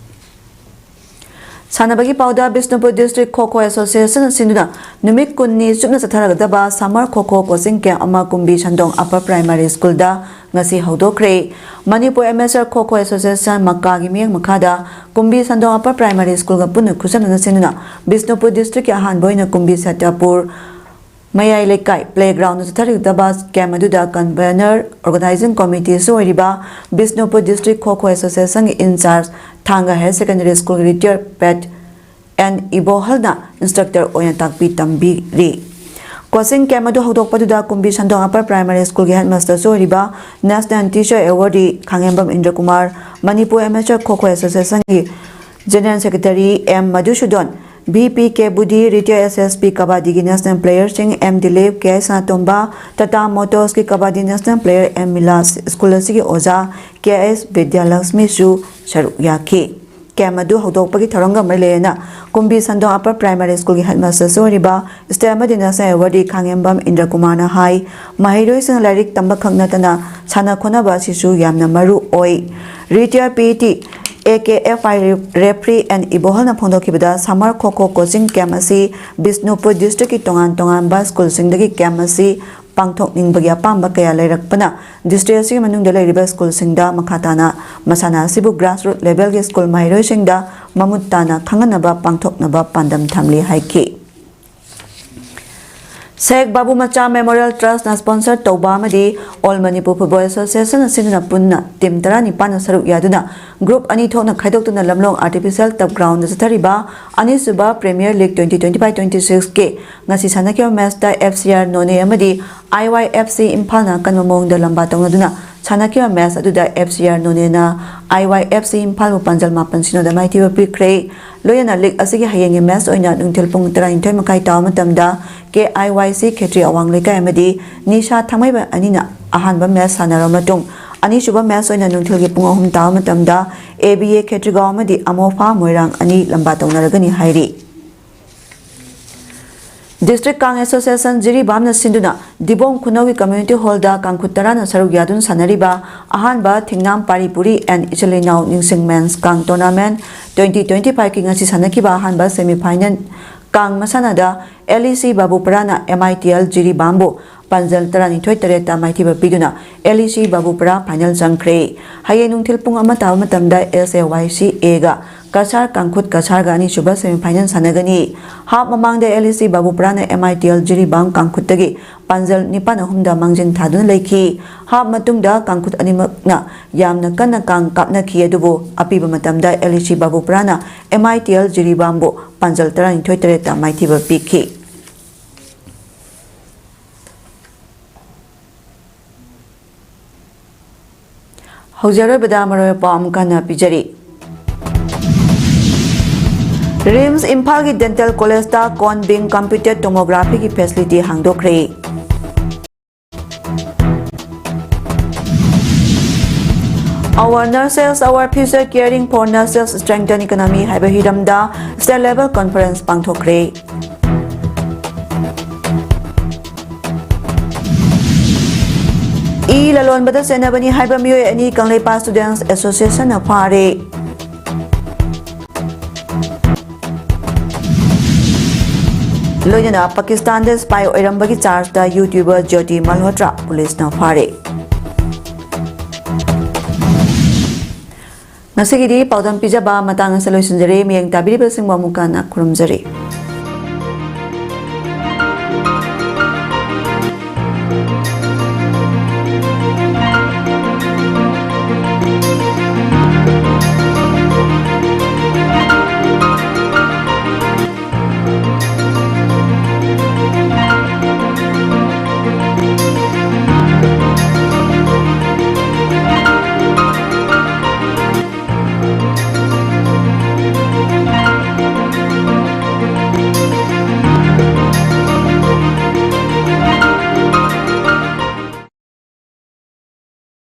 ꯁꯥꯟꯅꯕꯒꯤ ꯄꯥꯎꯗ, Bishnupur District Kho Kho Association ꯁꯤꯟꯗꯨꯅ ꯅꯨꯃꯤꯠ ꯀꯨꯟꯅꯤ ꯆꯨꯞꯅ ꯆꯠꯊꯔꯒꯗꯕ Summer Kho Kho Coaching Camp ꯑꯃ ꯀꯨꯝꯕꯤ ꯁꯟꯗꯣꯡ Upper Primary School ꯗ ꯉꯁꯤ ꯍꯧꯗꯣꯛꯈ꯭ꯔꯦ꯫ Manipur Amateur Kho Kho Association, ꯃꯀꯥꯒꯤ ꯃꯤꯠꯌꯦꯡ ꯃꯈꯥꯗ ꯀꯨꯝꯕꯤ ꯁꯟꯗꯣꯡ Upper Primary School ꯒ ꯄꯨꯟꯅ ꯈꯨꯠꯁꯝꯅꯅ ꯁꯤꯟꯗꯨꯅ ꯕꯤꯁꯅꯨꯄꯨꯔ District ꯀꯤ ꯑꯍꯥꯟꯕ ꯑꯣꯏꯅ ꯀꯨꯝꯕꯤ ꯁꯇꯄꯨꯔ ꯃꯌꯥꯏ ꯂꯩꯀꯥꯏ playground ꯗ ꯆꯠꯊꯔꯤꯒꯗꯕ camp ꯑꯗꯨꯗ convener, organizing committee ꯁꯨ ꯑꯣꯏꯔꯤꯕ Bishnupur District Kho Kho Association ꯒꯤ in charge, ꯊꯥꯡꯒ Higher Secondary School ꯒꯤ retired Pat N ꯏꯕꯣꯍꯜꯅ instructor ꯑꯣꯏꯅ ꯇꯥꯛꯄꯤ ꯇꯝꯕꯤꯔꯤ꯫ Coaching camp ꯑꯗꯨ ꯍꯧꯗꯣꯛꯄꯗꯨꯗ ꯀꯨꯝꯕꯤ ꯁꯟꯗꯣꯡ Upper Primary School ꯒꯤ headmaster ꯁꯨ ꯑꯣꯏꯔꯤꯕ National Teacher Awardee ꯈꯥꯉꯦꯝꯕꯝ ꯏꯟꯗ꯭ꯔꯀꯨꯃꯥꯔ, Manipur Amateur Kho Kho Association ꯒꯤ General Secretary M Madhusudan, V P K ꯕꯨꯙꯤ, retired S S P ꯀꯕꯥꯗꯤꯒꯤ national player ꯁꯤꯡ M Dilip, K I Sanatomba, Tata Motors ꯀꯤ ꯀꯕꯥꯗꯤ national player M ꯃꯤꯂꯥꯁ, school ꯑꯁꯤꯒꯤ ꯑꯣꯖꯥ K S ꯕꯤꯗ꯭ꯌꯥꯂꯛꯁꯃꯤꯁꯨ ꯁꯔꯨꯛ ꯌꯥꯈꯤ꯫ Camp ꯑꯗꯨ ꯍꯧꯗꯣꯛꯄꯒꯤ ꯊꯧꯔꯝꯒ ꯃꯔꯤ ꯂꯩꯅꯅ ꯀꯨꯝꯕꯤ ꯁꯟꯗꯣꯡ Upper Primary School ꯒꯤ headmaster ꯁꯨ ꯑꯣꯏꯔꯤꯕ state ꯑꯃꯗꯤ national awardee ꯈꯥꯉꯦꯝꯕꯝ ꯏꯟꯗ꯭ꯔꯀꯨꯃꯥꯔꯅ ꯍꯥꯏ, ꯃꯍꯩꯔꯣꯏꯁꯤꯡꯅ ꯂꯥꯏꯔꯤꯛ ꯇꯝꯕ ꯈꯛ ꯅꯠꯇꯅ ꯁꯥꯟꯅ ꯈꯣꯠꯅꯕ ꯑꯁꯤꯁꯨ ꯌꯥꯝꯅ ꯃꯔꯨ ꯑꯣꯏ꯫ Retired P E T, A K F I referee N ꯏꯕꯣꯍꯜꯅ ꯐꯣꯡꯗꯣꯛꯈꯤꯕꯗ, Summer Kho Kho Coaching Camp ꯑꯁꯤ ꯕꯤꯁꯅꯨꯄꯨꯔ District ꯀꯤ ꯇꯣꯉꯥꯟ ꯇꯣꯉꯥꯟꯕ school ꯁꯤꯡꯗꯒꯤ camp ꯑꯁꯤ ꯄꯥꯡꯊꯣꯛꯅꯤꯡꯕꯒꯤ ꯑꯄꯥꯝꯕ ꯀꯌꯥ ꯂꯩꯔꯛꯄꯅ, district ꯑꯁꯤꯒꯤ ꯃꯅꯨꯡꯗ ꯂꯩꯔꯤꯕ school ꯁꯤꯡꯗ ꯃꯈꯥ ꯇꯥꯅ ꯃꯁꯥꯟꯅ ꯑꯁꯤꯕꯨ grassroots level ꯒꯤ school ꯃꯍꯩꯔꯣꯏꯁꯤꯡꯗ ꯃꯃꯨꯠ ꯇꯥꯅ ꯈꯪꯍꯟꯅꯕ ꯄꯥꯡꯊꯣꯛꯅꯕ ꯄꯥꯟꯗꯝ ꯊꯝꯂꯤ ꯍꯥꯏꯈꯤ꯫ ꯁꯦꯈ ꯕꯥꯕꯨ ꯃꯆꯥ Memorial Trust ꯅ sponsor ꯇꯧꯕ ꯑꯃꯗꯤ All Manipur Football Association ꯑꯁꯤꯅ ꯄꯨꯟꯅ team ꯇꯔꯥꯅꯤꯄꯥꯟꯅ ꯁꯔꯨꯛ ꯌꯥꯗꯨꯅ group ꯑꯅꯤ ꯊꯣꯛꯅ ꯈꯥꯏꯗꯣꯛꯇꯨꯅ ꯂꯝꯂꯣꯡ artificial turf ground ꯗ ꯆꯠꯊꯔꯤꯕ ꯑꯅꯤꯁꯨꯕ Premier League twenty twenty five twenty six ꯀꯤ ꯉꯁꯤ ꯁꯥꯟꯅꯈꯤꯕ match ꯇ F C R ꯅꯣꯅꯦ ꯑꯃꯗꯤ I Y F C ꯏꯝꯐꯥꯜꯅ ꯑꯀꯟꯕ ꯃꯑꯣꯡꯗ ꯂꯝꯕꯥ ꯇꯧꯅꯗꯨꯅ ꯁꯥꯟꯅꯈꯤꯕ ꯃꯦꯆ ꯑꯗꯨꯗ ꯑꯦꯐ ꯁꯤ ꯑꯥꯔ ꯅꯣꯅꯦꯅ ꯑꯥꯏ ꯋꯥꯏ ꯑꯦꯐ ꯁꯤ ꯏꯝꯐꯥꯜꯕꯨ ꯄꯥꯟꯖꯜ ꯃꯥꯄꯟ ꯁꯤꯅꯣꯗ ꯃꯥꯏꯊꯤꯕ ꯄꯤꯈ꯭ꯔꯦ꯫ ꯂꯣꯏꯅꯅ ꯂꯤꯒ ꯑꯁꯤꯒꯤ ꯍꯌꯦꯡꯒꯤ ꯃꯦꯆ ꯑꯣꯏꯅ ꯅꯨꯡꯊꯤꯜ ꯄꯨꯡ ꯇꯔꯥꯅꯤꯊꯣꯏ ꯃꯈꯥꯏ ꯇꯥꯕ ꯃꯇꯝꯗ ꯀꯦ ꯑꯥꯏ ꯋꯥꯏ ꯁꯤ ꯈꯦꯇ꯭ꯔꯤ ꯑꯋꯥꯡ ꯂꯩꯀꯥꯏ ꯑꯃꯗꯤ ꯅꯤꯁꯥ ꯊꯥꯡꯃꯩꯕꯟ ꯑꯅꯤꯅ ꯑꯍꯥꯟꯕ ꯃꯦꯆ ꯁꯥꯟꯅꯔꯕ ꯃꯇꯨꯡ, ꯑꯅꯤꯁꯨꯕ ꯃꯦꯆ ꯑꯣꯏꯅ ꯅꯨꯡꯊꯤꯜꯒꯤ ꯄꯨꯡ ꯑꯍꯨꯝ ꯇꯥꯕ ꯃꯇꯝꯗ ꯑꯦ ꯕꯤ ꯑꯦ ꯈꯦꯇ꯭ꯔꯤꯒꯥꯎ ꯑꯃꯗꯤ ꯑꯃꯣꯐꯥ ꯃꯣꯏꯔꯥꯡ ꯑꯅꯤ ꯂꯝꯕꯥ ꯇꯧꯅꯔꯒꯅꯤ ꯍꯥꯏꯔꯤ꯫ ꯗꯤꯁꯇ꯭ꯔꯤꯛ ꯀꯥꯡ ꯑꯦꯁꯣꯁꯤꯌꯦꯁꯟ ꯖꯤꯔꯤꯕꯥꯝꯅ ꯁꯤꯟꯗꯨꯅ ꯗꯤꯕꯣꯡ ꯈꯨꯅꯧꯒꯤ ꯀꯝꯃ꯭ꯌꯨꯅꯤꯇꯤ ꯍꯣꯜꯗ ꯀꯥꯡꯈꯨꯠ ꯇꯔꯥꯅ ꯁꯔꯨꯛ ꯌꯥꯗꯨꯅ ꯁꯥꯟꯅꯔꯤꯕ ꯑꯍꯥꯟꯕ ꯊꯤꯡꯅꯥꯝ ꯄꯥꯔꯤ ꯄꯨꯔꯤ ꯑꯦꯟ ꯏꯆꯤꯜ ꯏꯅꯥꯎ ꯅꯤꯡꯁꯤꯡ ꯃꯦꯟꯁ ꯀꯥꯡ ꯇꯣꯔꯅꯥꯃꯦꯟ ꯇ꯭ꯋꯦꯟꯇꯤ ꯇ꯭ꯋꯦꯟꯇꯤ ꯐꯥꯏꯚꯀꯤ ꯉꯁꯤ ꯁꯥꯟꯅꯈꯤꯕ ꯑꯍꯥꯟꯕ ꯁꯦꯃꯤ ꯐꯥꯏꯅꯦꯜ ꯀꯥꯡ ꯃꯁꯥꯟꯅꯗ ꯑꯦꯜ ꯏ ꯁꯤ ꯕꯥꯕꯨꯄꯔꯥꯅ ꯑꯦꯝ ꯑꯥꯏ ꯇꯤ ꯑꯦꯜ ꯖꯤꯔꯤꯕꯥꯝꯕꯨ ꯄꯥꯟꯖꯜ ꯇꯔꯥꯅꯤꯊꯣꯏ ꯇꯔꯦꯠꯇ ꯃꯥꯏꯊꯤꯕ ꯄꯤꯗꯨꯅ ꯑꯦꯜ ꯏ ꯁꯤ ꯕꯥꯕꯨꯄꯔꯥ ꯐꯥꯏꯅꯦꯜ ꯆꯪꯈ꯭ꯔꯦ꯫ ꯍꯌꯦꯡ ꯅꯨꯡꯊꯤꯜ ꯄꯨꯡ ꯑꯃ ꯇꯥꯕ ꯃꯇꯝꯗ ꯑꯦꯁ ꯑꯦ ꯋꯥꯏ ꯁꯤ ꯑꯦꯒ ꯀꯁꯥꯔ ꯀꯥꯡꯈꯨꯠ ꯀꯁꯥꯔꯒ ꯑꯅꯤꯁꯨꯕ ꯁꯦꯃꯤ ꯐꯥꯏꯅꯦꯜ ꯁꯥꯟꯅꯒꯅꯤ꯫ ꯍꯥꯞ ꯃꯃꯥꯡꯗ ꯑꯦꯜ ꯏ ꯁꯤ ꯕꯥꯕꯨꯄꯔꯥꯅ ꯑꯦꯝ ꯑꯥꯏ ꯇꯤ ꯑꯦꯜ ꯖꯤꯔꯤꯕꯥꯝ ꯀꯥꯡꯈꯨꯠꯇꯒꯤ ꯄꯥꯟꯖꯜ ꯅꯤꯄꯥꯟ ꯑꯍꯨꯝꯗ ꯃꯥꯡꯖꯤꯟ ꯊꯥꯗꯨꯅ ꯂꯩꯈꯤ꯫ ꯍꯥꯞ ꯃꯇꯨꯡꯗ ꯀꯥꯡꯈꯨꯠ ꯑꯅꯤꯃꯛꯅ ꯌꯥꯝꯅ ꯀꯟꯅ ꯀꯥꯡ ꯀꯥꯞꯅꯈꯤ, ꯑꯗꯨꯕꯨ ꯑꯄꯤꯕ ꯃꯇꯝꯗ ꯑꯦꯜ ꯏ ꯁꯤ ꯕꯥꯕꯨꯄꯔꯥꯅ ꯑꯦꯝ ꯑꯥꯏ ꯇꯤ ꯑꯦꯜ ꯖꯤꯔꯤꯕꯥꯝꯕꯨ ꯄꯥꯟꯖꯜ ꯇꯔꯥꯅꯤꯊꯣꯏ ꯇꯔꯦꯠꯇ ꯃꯥꯏꯊꯤꯕ ꯄꯤꯈꯤ꯫ ꯍꯧꯖꯤꯛ ꯑꯔꯣꯏꯕꯗ ꯃꯔꯨꯑꯣꯏꯕ ꯄꯥꯎ ꯑꯃꯨꯛ ꯍꯟꯅ ꯄꯤꯖꯔꯤ꯫ ꯔꯤꯝꯁ ꯏꯝꯐꯥꯜꯒꯤ ꯗꯦꯟꯇꯦꯜ ꯀꯣꯂꯦꯖꯇ ꯀꯣꯟ ꯕꯤꯡ ꯀꯝꯄ꯭ꯌꯨꯇꯔ ꯇꯣꯃꯣꯒ꯭ꯔꯥꯐꯤꯒꯤ ꯐꯦꯁꯤꯂꯤꯇꯤ ꯍꯥꯡꯗꯣꯛꯈ꯭ꯔꯦ꯫ Our Nurses, Our Future, Caring for Nurses, Strengthen Economy ꯍꯥꯏꯕ ꯍꯤꯔꯝꯗ ꯁ꯭ꯇꯦꯠ ꯂꯦꯚꯦꯜ ꯀꯟꯐꯔꯦꯟꯁ ꯄꯥꯡꯊꯣꯛꯈ꯭ꯔꯦ꯫ ꯏ ꯂꯂꯣꯟꯕꯗ ꯆꯦꯟꯅꯕꯅꯤ ꯍꯥꯏꯕ ꯃꯤꯑꯣꯏ ꯑꯅꯤ ꯀꯪꯂꯩꯄꯥꯛ ꯁ꯭ꯇꯨꯗꯦꯟꯠꯁ ꯑꯦꯁꯣꯁꯤꯌꯦꯁꯟꯅ ꯐꯥꯔꯦ꯫ ꯂꯣꯏꯅꯅ ꯄꯥꯀꯤꯁꯇꯥꯟꯗ ꯁ꯭ꯄꯥꯏ ꯑꯣꯏꯔꯝꯕꯒꯤ ꯆꯥꯔꯖꯇ ꯌꯨꯇ꯭ꯌꯨꯕꯔ ꯖ꯭ꯌꯣꯇꯤ ꯃꯜꯍꯣꯇ꯭ꯔꯥ ꯄꯨꯂꯤꯁꯅ ꯐꯥꯔꯦ꯫ ꯉꯁꯤꯒꯤꯗꯤ ꯄꯥꯎꯗꯝ ꯄꯤꯖꯕ ꯃꯇꯥꯡ ꯑꯁꯤꯗ ꯂꯣꯏꯁꯤꯟꯖꯔꯦ꯫ ꯃꯤꯠꯌꯦꯡ ꯇꯥꯕꯤꯔꯤꯕꯁꯤꯡꯕꯨ ꯑꯃꯨꯛꯀ ꯍꯟꯅ ꯈꯨꯔꯨꯝꯖꯔꯤ꯫